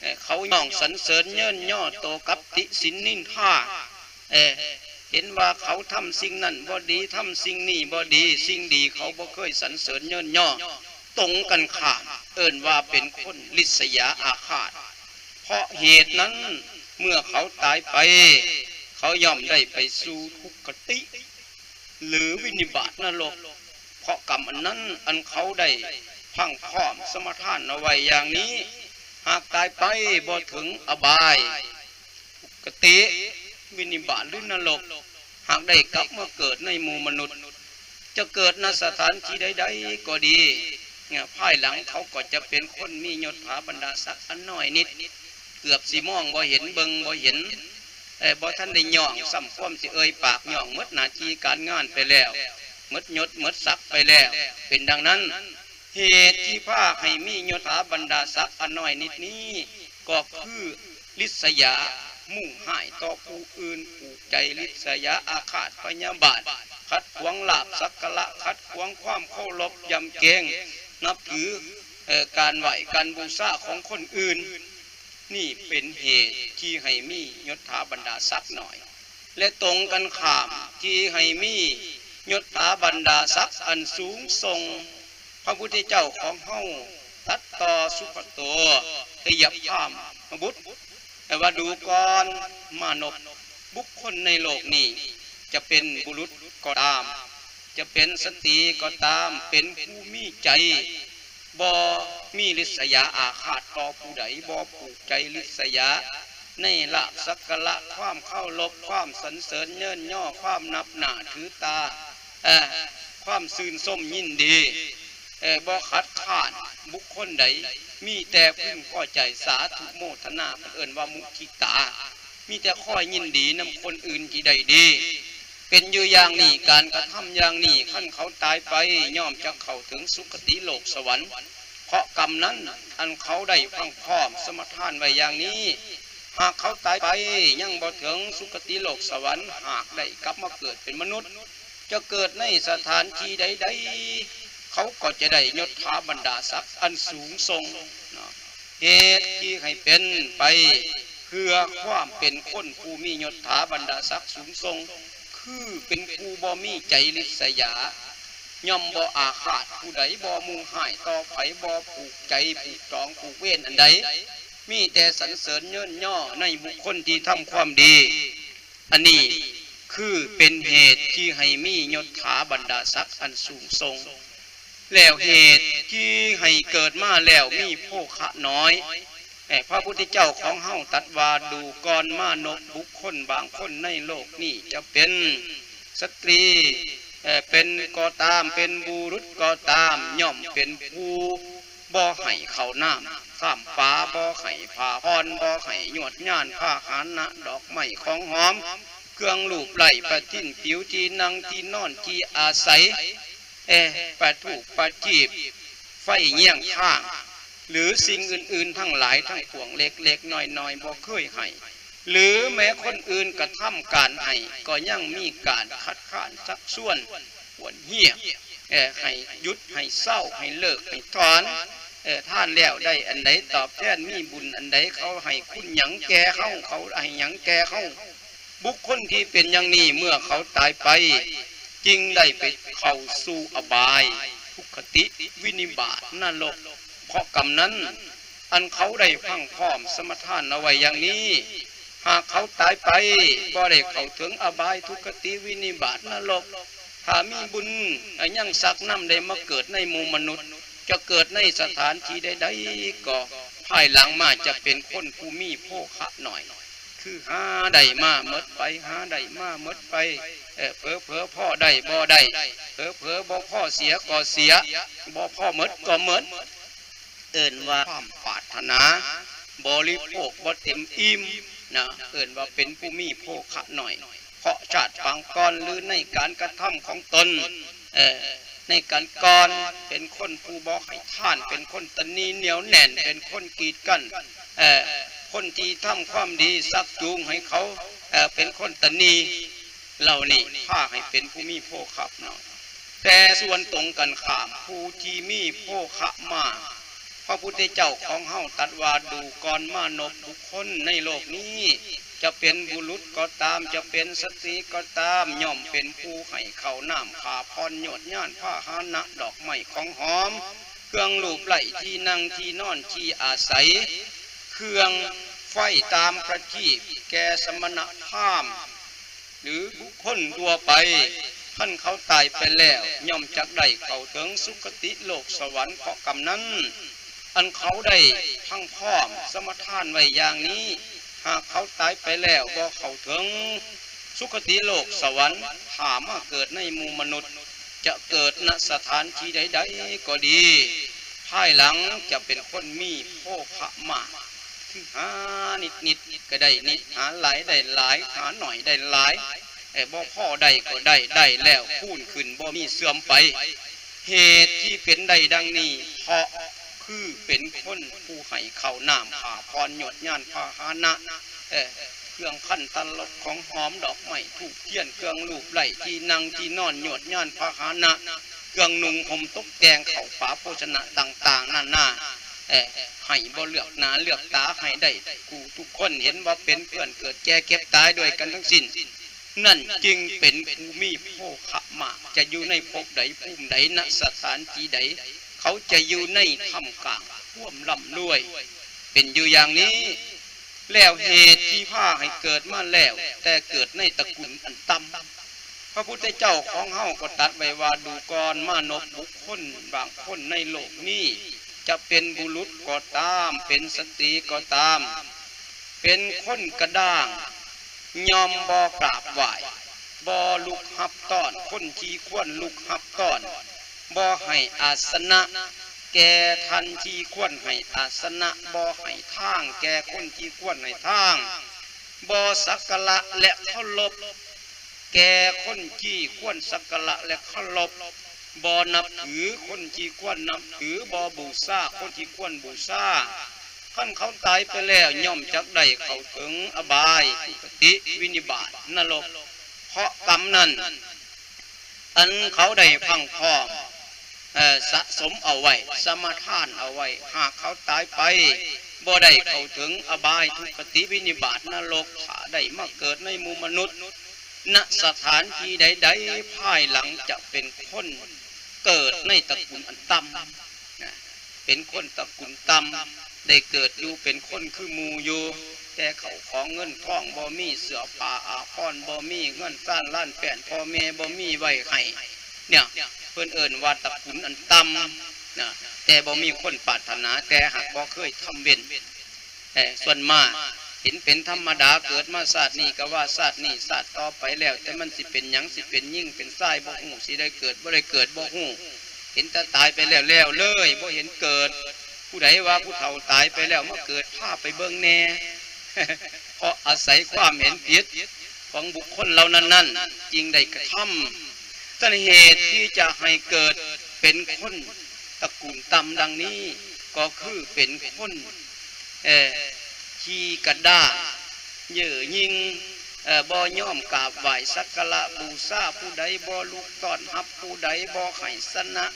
ເອີ ເຂົາຍ້ອງສັນເສີນເຍີນຍໍໂຕກັບຕິສິນນິນທາ, ເອີ ເຫັນວ່າເຂົາທຳສິ່ງນັ້ນບໍ່ດີ, ທຳສິ່ງນີ້ບໍ່ດີ, ສິ່ງດີເຂົາບໍ່ເຄີຍສັນເສີນເຍີນຍໍ. ຕົງກັນຂ້າມ ເອີ້ນວ່າເປັນຄົນລິດສະຫຍາອາຄາດ. ເພາະເຫດນັ້ນ ເມື່ອເຂົາຕາຍໄປ ເຂົາຍ່ອມໄດ້ໄປສູ່ທຸກຄະຕິ ຫຼື ວິນິບາດນະລົກ ເພາະກຳອັນນັ້ນ ອັນເຂົາໄດ້ພັ່ງພ້ອມສະມາທານເອົາໄວ້ຢ່າງນີ້. ຫາກຕາຍໄປບໍ່ເຖິງອະບາຍ ທຸກຄະຕິ ວິນິບາດ ຫຼື ນະລົກ, ຫາກໄດ້ກັບມາເກີດໃນໝູ່ມະນຸດ, ຈະເກີດນະສະຖານທີ່ໃດໆກໍດີ, ພາຍຫຼັງເຂົາກໍຈະເປັນຄົນມີຍົດຖາບັນດາສັກອັນນ້ອຍນິດ, ເກືອບຊິມອງບໍ່ເຫັນ, ເບິ່ງບໍ່ເຫັນ, ເອີ ບໍ່ທັນໄດ້ຍ້ອງຊ້ຳຄວາມຊິເອີ່ຍປາກ, ຍ້ອງໝົດໜ້າທີ່ການງານໄປແລ້ວ, ໝົດຍົດໝົດສັກໄປແລ້ວ. ເປັນດັ່ງນັ້ນ, ເຫດທີ່ພາໃຫ້ມີຍົດຖາບັນດາສັກອັນນ້ອຍນິດນີ້ ກໍຄືລິດສະຫຍາ, ມຸ່ງຮ້າຍຕໍ່ຜູ້ອື່ນ, ຜູກໃຈລິດສະຫຍາ, ອາຄາດພະຍາບາດ, ຂັດຂວາງລາບສັກກາລະ, ຂັດຂວາງຄວາມເຄົາລົບຢຳເກງນັບຖື, ເອີ ການໄຫວ້ການບູຊາຂອງຄົນອື່ນ. ນີ້ເປັນເຫດທີ່ໃຫ້ມີຍົດຖາບັນດາສັກໜ້ອຍ ແລະ ຕົງກັນຂ້າມທີ່ໃຫ້ມີຍົດຖາບັນດາສັກອັນສູງສົ່ງ. ພະພຸດທະເຈົ້າຂອງເຮົາຕັດຕໍ່ສຸພັດໂຕ ທະຍະພາມມະບຸດ ແລະ ວ່າ ດູກ່ອນມານົບ, ບຸກຄົນໃນໂລກນີ້ ຈະເປັນບຸລຸດກໍຕາມ, ຈະເປັນສະຕີກໍຕາມ, ເປັນຜູ້ມີໃຈ ບໍ່ມີລິດສະຫຍາອາຄາດຕໍ່ຜູ້ໃດ, ບໍ່ຜູກໃຈລິດສະຫຍາໃນລາບສັກກາລະ, ຄວາມເຄົາລົບ, ຄວາມສັນເສີນເຍີນຍໍ, ຄວາມນັບໜ້າຖືຕາ, ເອີ ຄວາມຊື່ນຊົມຍິນດີ, ເອີ ບໍ່ຂັດຄ້ານບຸກຄົນໃດ, ມີແຕ່ເພິ່ງພໍໃຈສາທຸໂມທະນາ, ເພິ່ນເອີ້ນວ່າມຸທິຕາ, ມີແຕ່ຄອຍຍິນດີນຳຄົນອື່ນທີ່ໄດ້ດີ. ເປັນຢູ່ຢ່າງນີ້, ການກະທຳຢ່າງນີ້, ຄັນເຂົາຕາຍໄປ ຍ່ອມຈະເຂົ້າເຖິງສຸຄະຕິໂລກສະຫວັນ, ເພາະກຳນັ້ນ ອັນເຂົາໄດ້ພັ້ງພ້ອມສະມາທານໄວ້ຢ່າງນີ້. ຫາກເຂົາຕາຍໄປຍັງບໍ່ເຖິງສຸຄະຕິໂລກສະຫວັນ ຫາກໄດ້ກັບມາເກີດເປັນມະນຸດ ຈະເກີດໃນສະຖານທີ່ໃດໆ ເຂົາກໍຈະໄດ້ຍົດຖາບັນດາສັກອັນສູງສົ່ງເນາະ. ເຫດທີ່ໃຫ້ເປັນໄປເພື່ອຄວາມເປັນຄົນຜູ້ມີຍົດຖາບັນດາສັກສູງສົ່ງ ຄືເປັນຜູ້ບໍ່ມີໃຈລິດສະຫຍາ ຍ່ອມບໍ່ອາຄາດຜູ້ໃດ ບໍ່ມຸ່ງຮ້າຍຕໍ່ໃຜ ບໍ່ຜູກໃຈຜູກຈອງຜູກເວນອັນໃດ ມີແຕ່ສັນເສີນເຍີ້ນຍໍໃນບຸກຄົນທີ່ທຳຄວາມດີ. ອັນນີ້ຄືເປັນເຫດທີ່ໃຫ້ມີຍົດຖາບັນດາສັກອັນສູງສົ່ງ. ແລ້ວເຫດທີ່ໃຫ້ເກີດມາແລ້ວມີໂພຄະໜ້ອຍ ແລະ ພະພຸດທະເຈົ້າຂອງເຮົາຕັດວ່າ ດູກ່ອນມານົບ ບຸກຄົນບາງຄົນໃນໂລກນີ້ຈະເປັນສະຕຣີ ເປັນກໍຕາມ ເປັນບຸລຸດກໍຕາມ ຍ່ອມເປັນຜູ້ບໍ່ໃຫ້ເຂົ້ານ້ຳຂ້າມປາ ບໍ່ໃຫ້ຜ້າຜ່ອນ ບໍ່ໃຫ້ຍວດຍານພາຫະນະ ດອກໄມ້ຂອງຫອມ ເຄື່ອງລູບໄລ້ ປະທິນຜິວ ທີ່ນັ່ງທີ່ນອນທີ່ອາໄສ ແອ ປະທູບປະຈີບ ໄຟເຍືອງຄ້າງ ຫຼື ສິ່ງອື່ນໆທັງຫຼາຍທັງປວງ ເລັກໆນ້ອຍໆ ບໍ່ເຄີຍໃຫ້ ຫຼື ແມ້ຄົນອື່ນກະທຳການໃຫ້ ກໍຍັງມີການຄັດຄ້ານຊັກຊວນ ກວນເຮຍ ເອີ ໃຫ້ຢຸດ ໃຫ້ເຊົາ ໃຫ້ເລີກ ໃຫ້ຖອນ ເອີ ທານແລ້ວໄດ້ອັນໃດຕອບແທນ ມີບຸນອັນໃດ ເຂົາໃຫ້ຄຸນຫຍັງແກ່ເຮົາ ເຂົາໃຫ້ຫຍັງແກ່ເຮົາ. ບຸກຄົນທີ່ເປັນຢ່າງນີ້ ເມື່ອເຂົາຕາຍໄປ ຈຶ່ງໄດ້ໄປເຂົ້າສູ່ອະບາຍ ທຸກຄະຕິ ວິນິບາດ ນະລົກ ເພາະກຳນັ້ນ ອັນເຂົາໄດ້ພັ່ງພ້ອມສະມາທານເອົາໄວ້ຢ່າງນີ້ ຫາກເຂົາຕາຍໄປ ບໍ່ໄດ້ເຂົ້າເຖິງອະບາຍ ທຸກຄະຕິ ວິນິບາດ ນະລົກ ຖ້າມີບຸນ ອາ ຍັງສັກນຳ ໄດ້ມາເກີດໃນໝູ່ມະນຸດ ຈະເກີດໃນສະຖານທີ່ໃດໆກໍ ພາຍຫຼັງມາຈະເປັນຄົນຜູ້ມີໂພຄະໜ້ອຍ ຄືຫາໄດ້ມາໝົດໄປ ຫາໄດ້ມາໝົດໄປ ເອີ ເຜີໆພໍໄດ້ບໍ່ໄດ້ ເຜີໆບໍ່ພໍເສຍກໍເສຍ ບໍ່ພໍໝົດກໍໝົດ ເອີ້ນວ່າຄວາມປາດຖະໜາບໍລິໂພກບໍ່ເຕັມອີ່ມນະ ເອີ້ນວ່າເປັນຜູ້ມີໂພຄະໜ້ອຍ ເພາະຊາດປາງກ່ອນ ຫຼື ໃນການກະທຳຂອງຕົນ ເອີ ໃນການກ່ອນ ເປັນຄົນຜູ້ບໍ່ໃຫ້ທານ ເປັນຄົນຕະໜີໜຽວແໜ້ນ ເປັນຄົນກີດກັ້ນ ເອີ ຄົນທີ່ທຳຄວາມດີຊັກຈູງໃຫ້ເຂົາ ເອີ ເປັນຄົນຕະໜີ ເຫຼົ່ານີ້ພາໃຫ້ເປັນຜູ້ມີໂພຄະໜ້ອຍ. ແຕ່ສ່ວນຕົງກັນຂ້າມ ຜູ້ທີ່ມີໂພຄະມາກ ພະພຸດທະເຈົ້າຂອງເຮົາຕັດວ່າ ດູກ່ອນມານົບ ບຸກຄົນໃນໂລກນີ້ ຈະເປັນບຸລຸດກໍຕາມ ຈະເປັນສະຕຣີກໍຕາມ ຍ່ອມເປັນຜູ້ໃຫ້ເຂົ້ານ້ຳ ຜ້າຜ່ອນ ຍວດຍານພາຫະນະ ດອກໄມ້ຂອງຫອມ ເຄື່ອງລູບໄລ້ ທີ່ນັ່ງທີ່ນອນທີ່ອາໄສ ເຄື່ອງໄຟຕາມປະທີບ ແກ່ສະມະນະພາມ ຫຼື ບຸກຄົນທົ່ວໄປ ຄັນເຂົາຕາຍໄປແລ້ວ ຍ່ອມຈັກໄດ້ເຂົ້າເຖິງສຸຄະຕິໂລກສະຫວັນ ເພາະກຳນັ້ນ ອັນເຂົາໄດ້ພັ່ງພ້ອມສະມາທານໄວ້ຢ່າງນີ້ ຫາກເຂົາຕາຍໄປແລ້ວບໍ່ເຂົ້າເຖິງສຸຄະຕິໂລກສະຫວັນ ຖ້າມາເກີດໃນໝູ່ມະນຸດ ຈະເກີດນະສະຖານທີ່ໃດໆກໍດີ ພາຍຫຼັງຈະເປັນຄົນມີໂພຄະມາກ ຄືຫານິດໆກໍໄດ້ນິດ ຫາຫຼາຍໄດ້ຫຼາຍ ຫາໜ້ອຍໄດ້ຫຼາຍ ເອີ ບໍ່ພໍໄດ້ກໍໄດ້ ໄດ້ແລ້ວຄູນຂຶ້ນ ບໍ່ມີເສື່ອມໄປ. ເຫດທີ່ເປັນໄດ້ດັ່ງນີ້ ເພາະຄືເປັນຄົນຜູ້ໃຫ້ເຂົ້ານ້ຳ ຜ້າຜ່ອນ ຍວດຍານພາຫະນະ ເອີ ເຄື່ອງຄັນຕະຫຼົບຂອງຫອມ ດອກໄມ້ທູບທຽນ ເຄື່ອງລູບໄລ້ ທີ່ນັ່ງທີ່ນອນ ຍວດຍານພາຫະນະ ເຄື່ອງນຸ່ງຫົ່ມຕົກແຕ່ງ ເຂົ້າປາໂພຊະນະຕ່າງໆນານາ ເອີ ໃຫ້ບໍ່ເລືອກໜ້າເລືອກຕາ ໃຫ້ໄດ້ຄູ່ທຸກຄົນ ເຫັນວ່າເປັນເພື່ອນເກີດແກ່ເຈັບຕາຍດ້ວຍກັນທັງສິ້ນ ນັ້ນຈຶ່ງເປັນຜູ້ມີໂພຄະມາກ ຈະຢູ່ໃນພົບໃດພູມໃດ ນະສະຖານທີ່ໃດ ເຂົາຈະຢູ່ໃນທ່າມກາງຄວາມລ່ຳລວຍ ເປັນຢູ່ຢ່າງນີ້. ແລ້ວເຫດທີ່ພາໃຫ້ເກີດມາແລ້ວ ແຕ່ເກີດໃນຕະກຸນອັນຕ່ຳ ພະພຸດທະເຈົ້າຂອງເຮົາກໍຕັດໄວ້ວ່າ ດູກ່ອນມານົບ ບຸກຄົນບາງຄົນໃນໂລກນີ້ ຈະເປັນບຸລຸດກໍຕາມ ເປັນສະຕຣີກໍຕາມ ເປັນຄົນກະດ້າງ ຍ່ອມບໍ່ກາບໄຫວ້ ບໍ່ລຸກຮັບຕ້ອນຄົນທີ່ຄວນລຸກຮັບຕ້ອນ ບໍ່ໃຫ້ອາສະນະແກ່ທ່ານທີ່ຄວນໃຫ້ອາສະນະ ບໍ່ໃຫ້ທາງແກ່ຄົນທີ່ຄວນໃຫ້ທາງ ບໍ່ສັກກາລະ ແລະ ເຄົາລົບແກ່ຄົນທີ່ຄວນສັກກາລະ ແລະ ເຄົາລົບ ບໍ່ນັບຖືຄົນທີ່ຄວນນັບຖື ບໍ່ບູຊາຄົນທີ່ຄວນບູຊາ ຄັນເຂົາຕາຍໄປແລ້ວ ຍ່ອມຈັກໄດ້ເຂົ້າເຖິງອະບາຍ, ທຸກຄະຕິ, ວິນິບາດ, ນະລົກ ເພາະກຳນັ້ນ ອັນເຂົາໄດ້ພັ່ງພ້ອມ ເອີ ສະສົມເອົາໄວ້, ສະມາທານເອົາໄວ້. ຫາກເຂົາຕາຍໄປ ບໍ່ໄດ້ເຂົ້າເຖິງອະບາຍ, ທຸກຄະຕິ, ວິນິບາດ, ນະລົກ, ຖ້າໄດ້ມາເກີດໃນໝູ່ມະນຸດ ນະສະຖານທີ່ໃດໆ ພາຍຫຼັງຈະເປັນຄົນເກີດໃນຕະກຸນອັນຕ່ຳ ນະ ເປັນຄົນຕະກຸນຕ່ຳ ໄດ້ເກີດຢູ່ເປັນຄົນຄືໝູ່ຢູ່ ແຕ່ເຂົ້າຂອງເງິນທອງບໍ່ມີ, ເສື້ອຜ້າອາພອນບໍ່ມີ, ເຮືອນຊານລານແປ້ນພໍ່ແມ່ບໍ່ມີໄວ້ໃຫ້ ເນຍ ເພິ່ນເອີ້ນວ່າຕະກຸນອັນຕ່ຳ ນະ ແຕ່ບໍ່ມີຄົນປາດຖະໜາ ແຕ່ຫາກບໍ່ເຄີຍທຳເວນ. ເອີ ສ່ວນມາກເຫັນເປັນທຳມະດາ ເກີດມາຊາດນີ້ກໍວ່າຊາດນີ້ຊາດຕໍ່ໄປແລ້ວ ແຕ່ມັນຊິເປັນຫຍັງ ຊິເປັນຍິງເປັນຊາຍບໍ່ຮູ້ ຊິໄດ້ເກີດບໍ່ໄດ້ເກີດບໍ່ຮູ້ ເຫັນແຕ່ຕາຍໄປແລ້ວ ແລ້ວເລີຍ ບໍ່ເຫັນເກີດ. ຜູ້ໃດວ່າຜູ້ເຖົ້າຕາຍໄປແລ້ວມາເກີດ ພາໄປເບິ່ງແດ່ ເພາະອາໄສຄວາມເຫັນຜິດຂອງບຸກຄົນເຫຼົ່ານັ້ນໆ ຈຶ່ງໄດ້ກະທຳ. ສາເຫດທີ່ຈະໃຫ້ເກີດເປັນຄົນຕະກູນຕ່ຳດັ່ງນີ້ ກໍຄືເປັນຄົນ ເອີ ຂີ້ກະດ້າງ ເຍີ້ຍິງ ເອີ ບໍ່ຍອມກາບໄຫວ້ສັກກາລະບູຊາຜູ້ໃດ, ບໍ່ລຸກຕ້ອນຮັບຜູ້ໃດ, ບໍ່ໃຫ້ສະນະ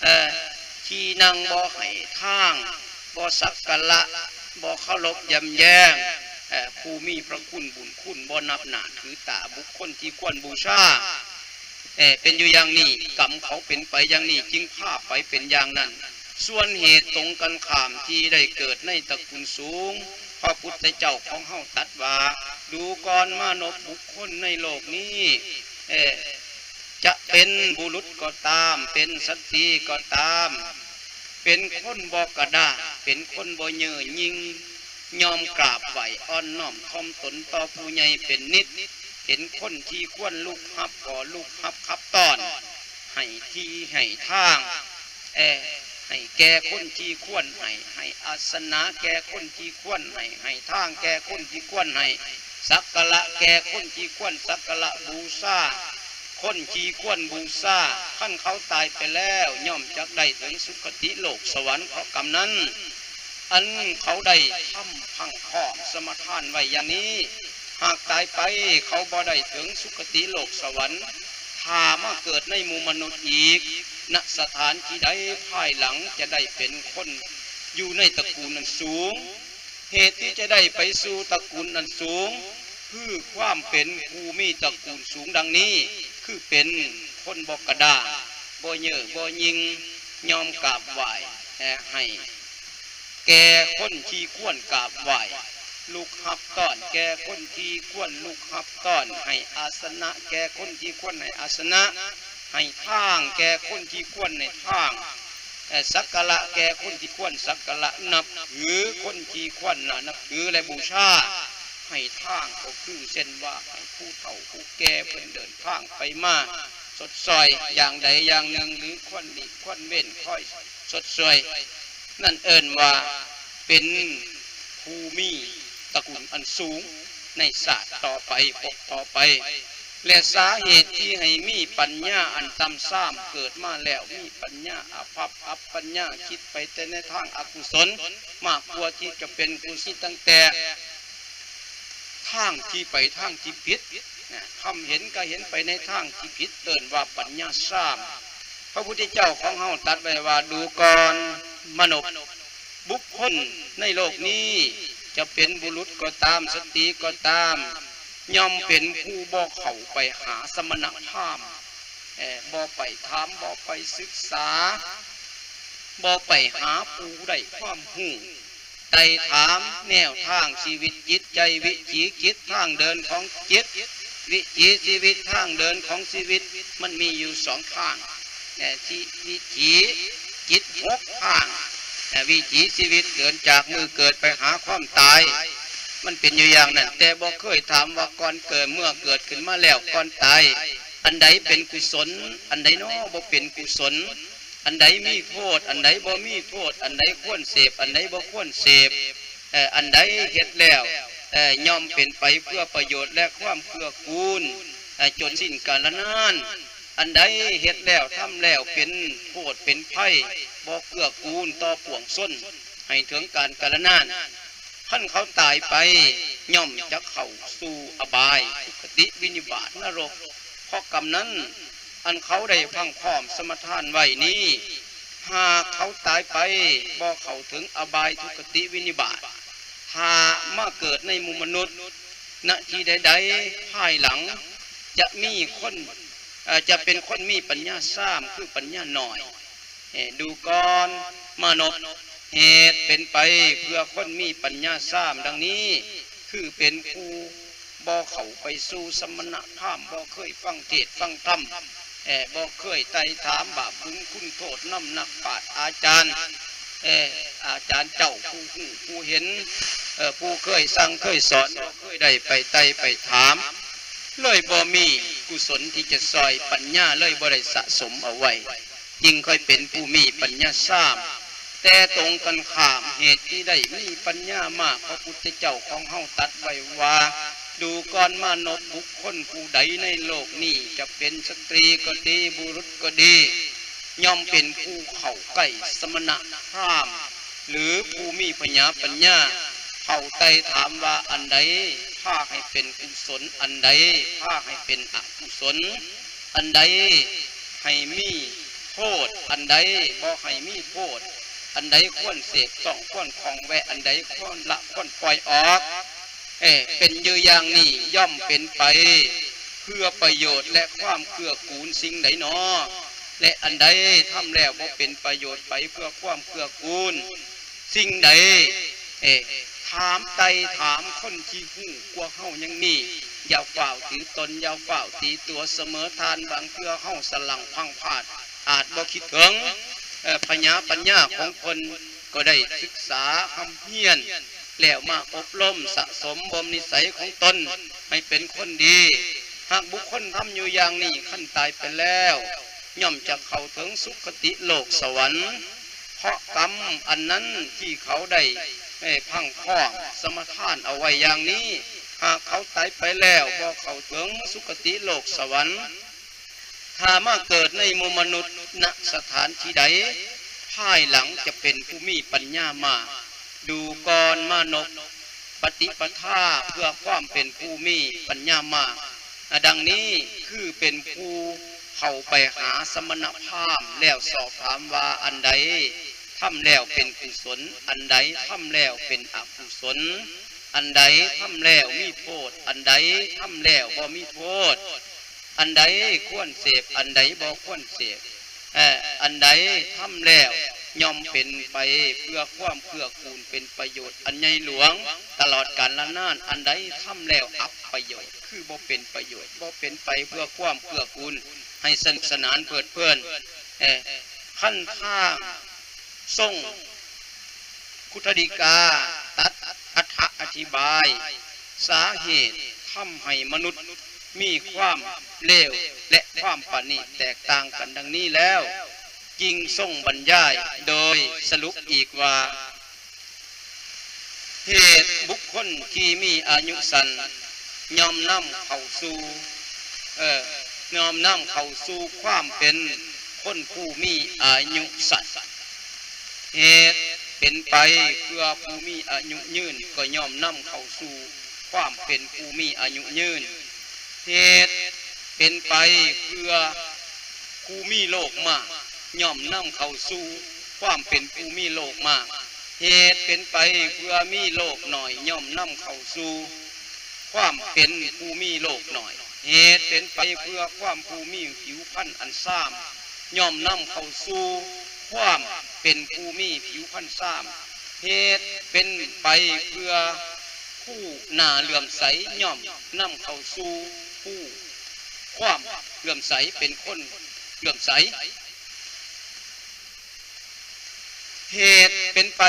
ເອີ ທີ່ນັ່ງ, ບໍ່ໃຫ້ທາງ, ບໍ່ສັກກາລະ, ບໍ່ເຄົາລົບຢຳແຍງ ເອີ ຜູ້ມີພະຄຸນບຸນຄຸນ, ບໍ່ນັບໜ້າຖືຕາບຸກຄົນທີ່ຄວນບູຊາ. ເອີ ເປັນຢູ່ຢ່າງນີ້ ກຳເຂົາເປັນໄປຢ່າງນີ້ ຈຶ່ງພາໄປເປັນຢ່າງນັ້ນ. ສ່ວນເຫດຕົງກັນຂ້າມທີ່ໄດ້ເກີດໃນຕະກຸນສູງ ພະພຸດທະເຈົ້າຂອງເຮົາຕັດວ່າ ດູກ່ອນມະນຸດບຸກຄົນໃນໂລກນີ້ ເອີ ຈະເປັນບຸລຸດກໍຕາມ ເປັນສະຕີກໍຕາມ ເປັນຄົນບໍ່ກະດ້າງ ເປັນຄົນບໍ່ເຍີ້ຍິງ ຍອມກາບໄຫວ້ອ່ອນນ້ອມຖ່ອມຕົນຕໍ່ຜູ້ໃຫຍ່ເປັນນິດ ເຫັນຄົນທີ່ຄວນລຸກຮັບກໍລຸກຮັບຂັບຕ້ອນ ໃຫ້ທີ່ໃຫ້ທາງ ເອີ ໃຫ້ແກ່ຄົນທີ່ຄວນໃຫ້ ໃຫ້ອາສະນະແກ່ຄົນທີ່ຄວນໃຫ້ ໃຫ້ທາງແກ່ຄົນທີ່ຄວນໃຫ້ ສັກກາລະແກ່ຄົນທີ່ຄວນສັກກາລະບູຊາ ຄົນທີ່ຄວນບູຊາ ຄັນເຂົາຕາຍໄປແລ້ວ ຍ່ອມຈັກໄດ້ເຖິງສຸຄະຕິໂລກສະຫວັນ ເພາະກຳນັ້ນ ອັນເຂົາໄດ້ທຳພັ່ງພ້ອມສະມາທານໄວ້ຢ່າງນີ້ ຫາກຕາຍໄປເຂົາບໍ່ໄດ້ເຖິງສຸຄະຕິໂລກສະຫວັນ ຖ້າມາເກີດໃນໝູ່ມະນຸດອີກ ນະສະຖານທີ່ໃດພາຍຫຼັງຈະໄດ້ເປັນຄົນຢູ່ໃນຕະກູນອັນສູງ. ເຫດທີ່ຈະໄດ້ໄປສູ່ຕະກູນອັນສູງ ຄືຄວາມເປັນຜູ້ມີຕະກູນສູງດັ່ງນີ້ ຄືເປັນຄົນບໍ່ກະດ້າງ ບໍ່ເຍີ້ບໍ່ຍິງ ຍອມກາບໄຫວ້ ແລະ ໃຫ້ແກ່ຄົນທີ່ຄວນກາບໄຫວ້ ລຸກຮັບຕ້ອນແກ່ຄົນທີ່ຄວນລຸກຮັບຕ້ອນ ໃຫ້ອາສະນະແກ່ຄົນທີ່ຄວນໃຫ້ອາສະນະ ໃຫ້ທາງແກ່ຄົນທີ່ຄວນໃຫ້ທາງ ແລະ ສັກກາລະແກ່ຄົນທີ່ຄວນສັກກາລະ ນັບຖືຄົນທີ່ຄວນໜ້ານັບຖື ແລະ ບູຊາ ໃຫ້ທາງ ກໍຄືເຊັ່ນວ່າ ໃຫ້ຜູ້ເຖົ້າຜູ້ແກ່ເພິ່ນເດີນທາງໄປມາຊົດຊ່ອຍຢ່າງໃດຢ່າງໜຶ່ງ ຫຼື ຄວນຫຼີກຄວນເວັ້ນຄອຍຊົດຊ່ອຍ ນັ້ນເອີ້ນວ່າເປັນຜູ້ມີຕະກຸນອັນສູງໃນຊາດຕໍ່ໄປ ພົບຕໍ່ໄປ. ແລະ ສາເຫດທີ່ໃຫ້ມີປັນຍາອັນຕ່ຳຊາມ ເກີດມາແລ້ວມີປັນຍາອະພັບ ອັບປັນຍາ ຄິດໄປແຕ່ໃນທາງອະກຸສົນ ມາກກວ່າທີ່ຈະເປັນກຸສົນ ຕັ້ງແຕ່ທາງທີ່ໄປທາງທີ່ຜິດ ນະ ຄຳເຫັນກໍເຫັນໄປໃນທາງທີ່ຜິດ ເອີ້ນວ່າປັນຍາຊາມ. ພະພຸດທະເຈົ້າຂອງເຮົາຕັດໄວ້ວ່າ ດູກ່ອນມະນຸດ ບຸກຄົນໃນໂລກນີ້ ຈະເປັນບຸລຸດກໍຕາມ ສະຕີກໍຕາມ ຍ່ອມເປັນຜູ້ບໍ່ເຂົ້າໄປຫາສະມະນະພາມ ເອີ ບໍ່ໄປຖາມ ບໍ່ໄປສຶກສາ ບໍ່ໄປຫາຜູ້ໄດ້ຄວາມຮູ້ ໄຕ່ຖາມແນວທາງຊີວິດຈິດໃຈ ວິຖີຈິດ ທາງເດີນຂອງຈິດ ວິຖີຊີວິດ ທາງເດີນຂອງຊີວິດ ມັນມີຢູ່ສອງທາງ ເອີ ທີ່ວິຖີຈິດຫົກທາງ ເອີ ວິຖີຊີວິດເດີນຈາກມື້ເກີດໄປຫາຄວາມຕາຍ ມັນເປັນຢູ່ຢ່າງນັ້ນ ແຕ່ບໍ່ເຄີຍຖາມວ່າກ່ອນເກີດ ເມື່ອເກີດຂຶ້ນມາແລ້ວ ກ່ອນຕາຍ ອັນໃດເປັນກຸສົນ ອັນໃດນໍບໍ່ເປັນກຸສົນ ອັນໃດມີໂທດ ອັນໃດບໍ່ມີໂທດ ອັນໃດຄວນເສບ ອັນໃດບໍ່ຄວນເສບ ເອີ ອັນໃດເຮັດແລ້ວ ເອີ ຍ່ອມເປັນໄປເພື່ອປະໂຫຍດ ແລະ ຄວາມເກື້ອກູນ ເອີ ຈົນສິ້ນກາລະນານ ອັນໃດເຮັດແລ້ວ ທຳແລ້ວ ເປັນໂທດເປັນໄພ ບໍ່ເກື້ອກູນຕໍ່ປວງຊົນ. ໃຫ້ເຖິງການກາລະນານ. ຄັນເຂົາຕາຍໄປ ຍ່ອມຈະເຂົ້າສູ່ອະບາຍ, ທຸກຄະຕິ, ວິນິບາດ, ນະລົກ. ເພາະກຳນັ້ນ ອັນເຂົາໄດ້ພັ່ງພ້ອມສະມາທານໄວ້ນີ້, ຫາກເຂົາຕາຍໄປ ບໍ່ເຂົ້າເຖິງອະບາຍ, ທຸກຄະຕິ, ວິນິບາດ, ຖ້າມາເກີດໃນໝູ່ມະນຸດ ນະທີ່ໃດໆ ພາຍຫຼັງ ຈະມີຄົນ ເອີ ຈະເປັນຄົນມີປັນຍາຊາມ ຄືປັນຍານ້ອຍ. ເອີ ດູກ່ອນມະນົບ, ເຫດເປັນໄປເພື່ອຄົນມີປັນຍາຊາມດັ່ງນີ້ ຄືເປັນຜູ້ບໍ່ເຂົ້າໄປສູ່ສະມະນະພາມ, ບໍ່ເຄີຍຟັງເທດຟັງທຳ, ເອີ ບໍ່ເຄີຍໄຕ່ຖາມບາບບຸນຄຸນໂທດນຳນັກປາດອາຈານ, ເອີ ອາຈານເຈົ້າຜູ້ຮູ້ຜູ້ເຫັນ, ເອີ ຜູ້ເຄີຍສັ່ງເຄີຍສອນ, ບໍ່ເຄີຍໄດ້ໄປໄຕ່ໄປຖາມ, ເລີຍບໍ່ມີກຸສົນທີ່ຈະຊ່ອຍປັນຍາ, ເລີຍບໍ່ໄດ້ສະສົມເອົາໄວ້, ຈຶ່ງຄ່ອຍເປັນຜູ້ມີປັນຍາຊາມ. ແຕ່ຕົງກັນຂ້າມ, ເຫດທີ່ໄດ້ມີປັນຍາມາກ, ພະພຸດທະເຈົ້າຂອງເຮົາຕັດໄວ້ວ່າ, ດູກ່ອນມະນົບ, ບຸກຄົນຜູ້ໃດໃນໂລກນີ້ ຈະເປັນສະຕຣີກໍດີ, ບຸລຸດກໍດີ, ຍ່ອມເປັນຜູ້ເຂົ້າໃກ້ສະມະນະພາມ ຫຼື ຜູ້ມີພະຍາປັນຍາ, ເຂົ້າໄຕ່ຖາມວ່າອັນໃດພາໃຫ້ເປັນກຸສົນ, ອັນໃດພາໃຫ້ເປັນອະກຸສົນ, ອັນໃດໃຫ້ມີໂທດ, ອັນໃດບໍ່ໃຫ້ມີໂທດ, ອັນໃດຄວນເສບຕ້ອງຄວນຂ້ອງແວະ, ອັນໃດຄວນລະຄວນປ່ອຍອອກ. ເອີ ເປັນຢູ່ຢ່າງນີ້ ຍ່ອມເປັນໄປເພື່ອປະໂຫຍດ ແລະ ຄວາມເກື້ອກູນສິ່ງໃດນໍ? ແລະ ອັນໃດທຳແລ້ວບໍ່ເປັນປະໂຫຍດໄປເພື່ອຄວາມເກື້ອກູນສິ່ງໃດ? ເອີ ຖາມໄຕ່ຖາມຄົນທີ່ຮູ້ກວ່າເຮົາຍັງມີ, ຢ່າຟ້າວຕີຕົນ, ຢ່າຟ້າວຕີຕົວສະເໝີທ່ານ, ບາງເທື່ອເຮົາສະຫຼັ່ງພັງພາດ ອາດບໍ່ຄິດເຖິງ, ເອີ ພະຍາປັນຍາຂອງເພິ່ນກໍໄດ້ສຶກສາຮ່ຳຮຽນ ແລ້ວມາອົບຮົມສະສົມບົ່ມນິໄສຂອງຕົນໃຫ້ເປັນຄົນດີ. ຫາກບຸກຄົນທຳຢູ່ຢ່າງນີ້, ຄັນຕາຍໄປແລ້ວ ຍ່ອມຈະເຂົ້າເຖິງສຸຄະຕິໂລກສະຫວັນ, ເພາະກຳອັນນັ້ນທີ່ເຂົາໄດ້ ເອີ ພັ່ງພ້ອມສະມາທານເອົາໄວ້ຢ່າງນີ້, ຫາກເຂົາຕາຍໄປແລ້ວບໍ່ເຂົ້າເຖິງສຸຄະຕິໂລກສະຫວັນ, ຖ້າມາເກີດໃນໝູ່ມະນຸດ ນະສະຖານທີ່ໃດ, ພາຍຫຼັງຈະເປັນຜູ້ມີປັນຍາມາກ. ດູກ່ອນມະນົບ, ປະຕິປະທາເພື່ອຄວາມເປັນຜູ້ມີປັນຍາມາກ ອາ ດັ່ງນີ້ ຄືເປັນຜູ້ເຂົ້າໄປຫາສະມະນະພາມ ແລ້ວສອບຖາມວ່າ ອັນໃດທຳແລ້ວເປັນກຸສົນ, ອັນໃດທຳແລ້ວເປັນອະກຸສົນ, ອັນໃດທຳແລ້ວມີໂທດ, ອັນໃດທຳແລ້ວບໍ່ມີໂທດ, ອັນໃດຄວນເສບ, ອັນໃດບໍ່ຄວນເສບ, ເອີ ອັນໃດທຳແລ້ວຍ່ອມເປັນໄປເພື່ອຄວາມເກື້ອກູນເປັນປະໂຫຍດອັນໃຫຍ່ຫຼວງຕະຫຼອດການລະນານ, ອັນໃດທຳແລ້ວອັບປະໂຫຍດ ຄືບໍ່ເປັນປະໂຫຍດ, ບໍ່ເປັນໄປເພື່ອຄວາມເກື້ອກູນໃຫ້ສະໜຸກສະໜານເພີດເພີນ. ເອີ ຄັນທາງ ຊົງ ຄຸດທະດີກາ ຕັດ ອັດຖະອະທິບາຍ ສາເຫດທຳໃຫ້ມະນຸດມີຄວາມເລວ ແລະ ຄວາມປານີຕແຕກຕ່າງກັນດັ່ງນີ້ແລ້ວ, ຈຶ່ງຊົງບັນຍາຍໂດຍສະຫຼຸບອີກວ່າ ເຫດບຸກຄົນທີ່ມີອາຍຸສັ້ນ ຍ່ອມນຳເຂົ້າສູ່ ເອີ ຍ່ອມນຳເຂົ້າສູ່ຄວາມເປັນຄົນຜູ້ມີອາຍຸສັ້ນ. ເຫດເປັນໄປເພື່ອຜູ້ມີອາຍຸຍືນ ກໍຍ່ອມນຳເຂົ້າສູ່ຄວາມເປັນຜູ້ມີອາຍຸຍືນ. ເຫດເປັນໄປເພື່ອຜູ້ມີໂລກມາກ ຍ່ອມນຳເຂົ້າສູ່ຄວາມເປັນຜູ້ມີໂລກມາກ. ເຫດເປັນໄປເພື່ອມີໂລກໜ້ອຍ ຍ່ອມນຳເຂົ້າສູ່ຄວາມເປັນຜູ້ມີໂລກໜ້ອຍ. ເຫດເປັນໄປເພື່ອຄວາມຜູ້ມີຜິວພັນອັນຊາມ ຍ່ອມນຳເຂົ້າສູ່ຄວາມເປັນຜູ້ມີຜິວພັນຊາມ. ເຫດເປັນໄປເພື່ອຜູ້ໜ້າເຫຼື້ອມໃສ ຍ່ອມນຳເຂົ້າສູ່ຜູ້ ຄວາມເຫຼື້ອມໃສ ເປັນຄົນເຫຼື້ອມໃສ. ເຫດເປັນໄປ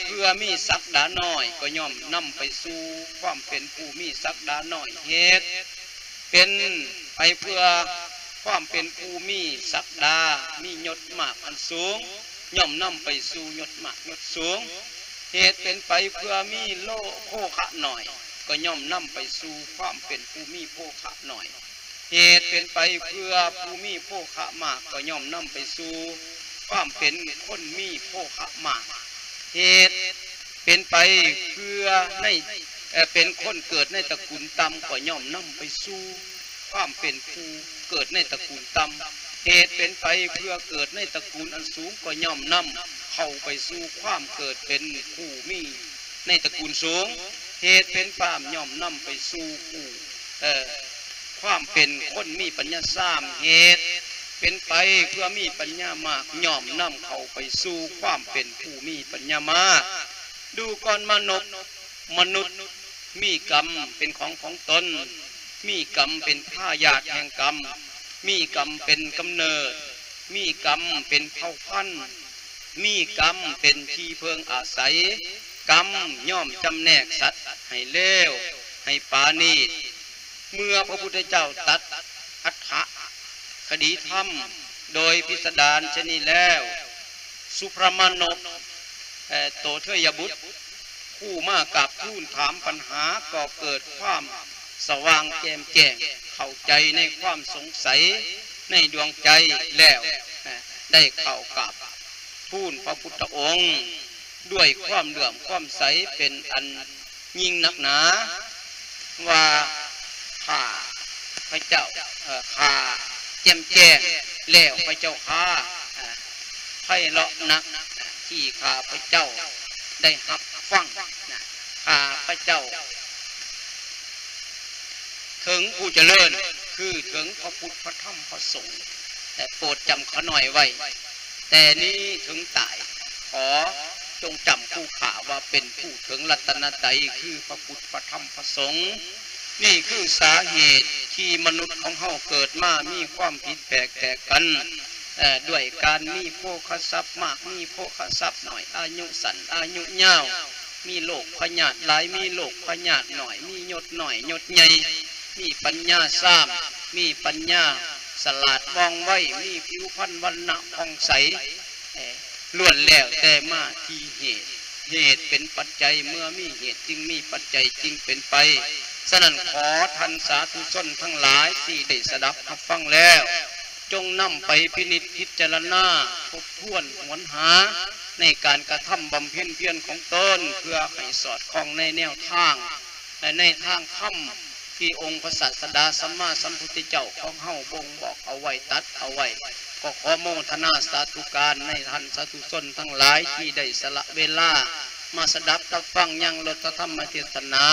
ເພື່ອມີສັກດານ້ອຍ ກໍຍ່ອມນຳໄປສູ່ຄວາມເປັນຜູ້ມີສັກດານ້ອຍ. ເຫດເປັນໄປເພື່ອຄວາມເປັນຜູ້ມີສັກດາ ມີຍົດມາກອັນສູງ ຍ່ອມນຳໄປສູ່ຍົດມາກຍົດສູງ. ເຫດເປັນໄປເພື່ອມີໂລ ໂພຄະໜ້ອຍ ກໍຍ່ອມນຳໄປສູ່ຄວາມເປັນຜູ້ມີໂພຄະໜ້ອຍ. ເຫດເປັນໄປເພື່ອຜູ້ມີໂພຄະມາກ ກໍຍ່ອມນຳໄປສູ່ຄວາມເປັນຄົນມີໂພຄະມາກ. ເຫດເປັນໄປເພື່ອໃນ ເອີ ເປັນຄົນເກີດໃນຕະກູນຕ່ຳ ກໍຍ່ອມນຳໄປສູ່ຄວາມເປັນຜູ້ເກີດໃນຕະກູນຕ່ຳ. ເຫດເປັນໄປເພື່ອເກີດໃນຕະກູນອັນສູງ ກໍຍ່ອມນຳເຂົ້າໄປສູ່ຄວາມເກີດເປັນຜູ້ມີໃນຕະກູນສູງ. ເຫດເປັນພາມຍ່ອມນຳໄປສູ່ຜູ້ ເອີ ຄວາມເປັນຄົນມີປັນຍາສາມ. ເຫດເປັນໄປເພື່ອມີປັນຍາມາກ ຍ່ອມນຳເຂົ້າໄປສູ່ຄວາມເປັນຜູ້ມີປັນຍາມາກ. ດູກ່ອນມານົບ ມະນຸດມີກຳເປັນຂອງຂອງຕົນ, ມີກຳເປັນທາຍາດແຫ່ງກຳ, ມີກຳເປັນກຳເນີດ, ມີກຳເປັນເຜົ່າພັນ, ມີກຳເປັນທີ່ເພິ່ງອາໄສ. ກຳຍ່ອມຈຳແນກສັດໃຫ້ເລວ ໃຫ້ປານີດ. ເມື່ອພະພຸດທະເຈົ້າຕັດອັດຖະຄະດີທຳໂດຍພິສະດານເຊັ່ນນີ້ແລ້ວ, ສຸພຣະມານົບ ແລະ ໂຕເທີຍະບຸດ ຜູ້ມາກາບທູນຖາມປັນຫາ ກໍເກີດຄວາມສະຫວ່າງແຈ່ມແຈ້ງ ເຂົ້າໃຈໃນຄວາມສົງໄສໃນດວງໃຈແລ້ວ ໄດ້ເຂົ້າກາບທູນພະພຸດທະອົງ ດ້ວຍຄວາມເຫຼື້ອມຄວາມໃສເປັນອັນຍິ່ງນັກໜາ ວ່າ ຂ້າພະເຈົ້າ ເອີ ຂ້າແຈ່ມແຈ້ງແລ້ວພະເຈົ້າຂ້າ ເອີ ໄພເລາະນັກທີ່ຂ້າພະເຈົ້າໄດ້ຮັບຟັງ. ຂ້າພະເຈົ້າ ເຖິງຜູ້ຈະເລີນ ຄືເຖິງພະພຸດ ພະທຳ ພະສົງ ແລະ ໂປດຈຳຂ້ານ້ອຍໄວ້ ແຕ່ນີ້ເຖິງຕາຍ ຂໍຈົ່ງຈຳຄູ່ຂ້າວ່າເປັນຜູ້ເຖິງລັດຕະນະໄຕ ຄືພະພຸດ ພະທຳ ພະສົງ. ນີ້ຄືສາເຫດທີ່ມະນຸດຂອງເຮົາເກີດມາມີຄວາມຜິດແປກແຕກກັນ ເອີ ດ້ວຍການມີໂພຄະຊັບມາກ ມີໂພຄະຊັບໜ້ອຍ, ອາຍຸສັ້ນ ອາຍຸຍາວ, ມີໂລກພະຍາດຫຼາຍ ມີໂລກພະຍາດໜ້ອຍ, ມີຍົດນ້ອຍຍົດໃຫຍ່, ມີປັນຍາຊາມ ມີປັນຍາສະຫຼາດວ່ອງໄວ, ມີຜິວພັນວັນນະຜ່ອງໃສ ເອີ ລ້ວນແລ້ວແຕ່ມາທີ່ເຫດ ເຫດເປັນປັດໄຈ ເມື່ອມີເຫດຈຶ່ງມີປັດໄຈ ຈຶ່ງເປັນໄປ. ສະນັ້ນ ຂໍທ່ານສາທຸຊົນທັງຫຼາຍທີ່ໄດ້ສະດັບຮັບຟັງແລ້ວ ຈົ່ງນຳໄປພິນິດພິຈາລະນາ ທົບທວນຫວນຫາ ໃນການກະທຳບຳເພັນພຽນຂອງຕົນ ເພື່ອໃຫ້ສອດຄ່ອງໃນແນວທາງ ແລະ ໃນທາງທຳ ທີ່ອົງພະສາສະດາສຳມາສຳພຸດທະເຈົ້າຂອງເຮົາບົ່ງບອກເອົາໄວ້ ຕັດເອົາໄວ້. ກໍຂໍໂມທະນາສາທຸການໃນທ່ານສາທຸຊົນທັງຫຼາຍທີ່ໄດ້ສະຫຼະເວລາມາສະດັບຮັບຟັງຍັງລົດທະທຳມະເທດສະໜາ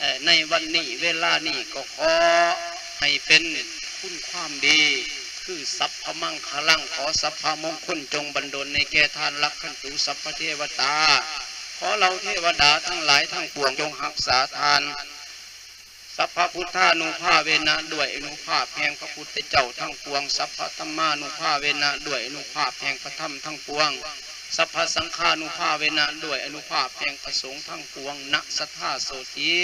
ເອີ ໃນວັນນີ້ ເວລານີ້ ກໍຂໍໃຫ້ເປັນຄຸນຄວາມດີ ຄືສັບພະມັງຄະລັງ ຂໍສັບພະມົງຄຸນຈົ່ງບັນດົນໃຫ້ແກ່ທ່ານ ລັກຂັນຕູສັບພະເທວະຕາ. ຂໍເຫຼົ່າເທວະດາທັງຫຼາຍທັງປວງຈົ່ງຮັກສາທ່ານ ສັບພະພຸດທານຸພາເວນະ ດ້ວຍອານຸພາບແຫ່ງພະພຸດທະເຈົ້າທັງປວງ, ສັບພະທຳມານຸພາເວນະ ດ້ວຍອານຸພາບແຫ່ງພະທຳທັງປວງ, ສັບພະສັງຄານຸພາເວນະ ດ້ວຍອານຸພາບແຫ່ງພະສົງທັງປວງ, ນະສັດທາໂສຕິ.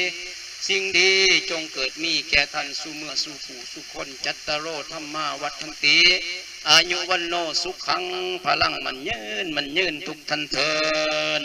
ສິ່ງດີຈົ່ງເກີດມີແກ່ທ່ານສູ່ເມື່ອສູ່ຜູ້ສູ່ຄົນ, ຈັດຕາໂລທຳມາວັດທັນຕິ, ອາຍຸວັນໂນສຸຂັງພະລັງ, ໝັ້ນຍືນ ໝັ້ນຍືນທຸກທ່ານເທີ້ນ.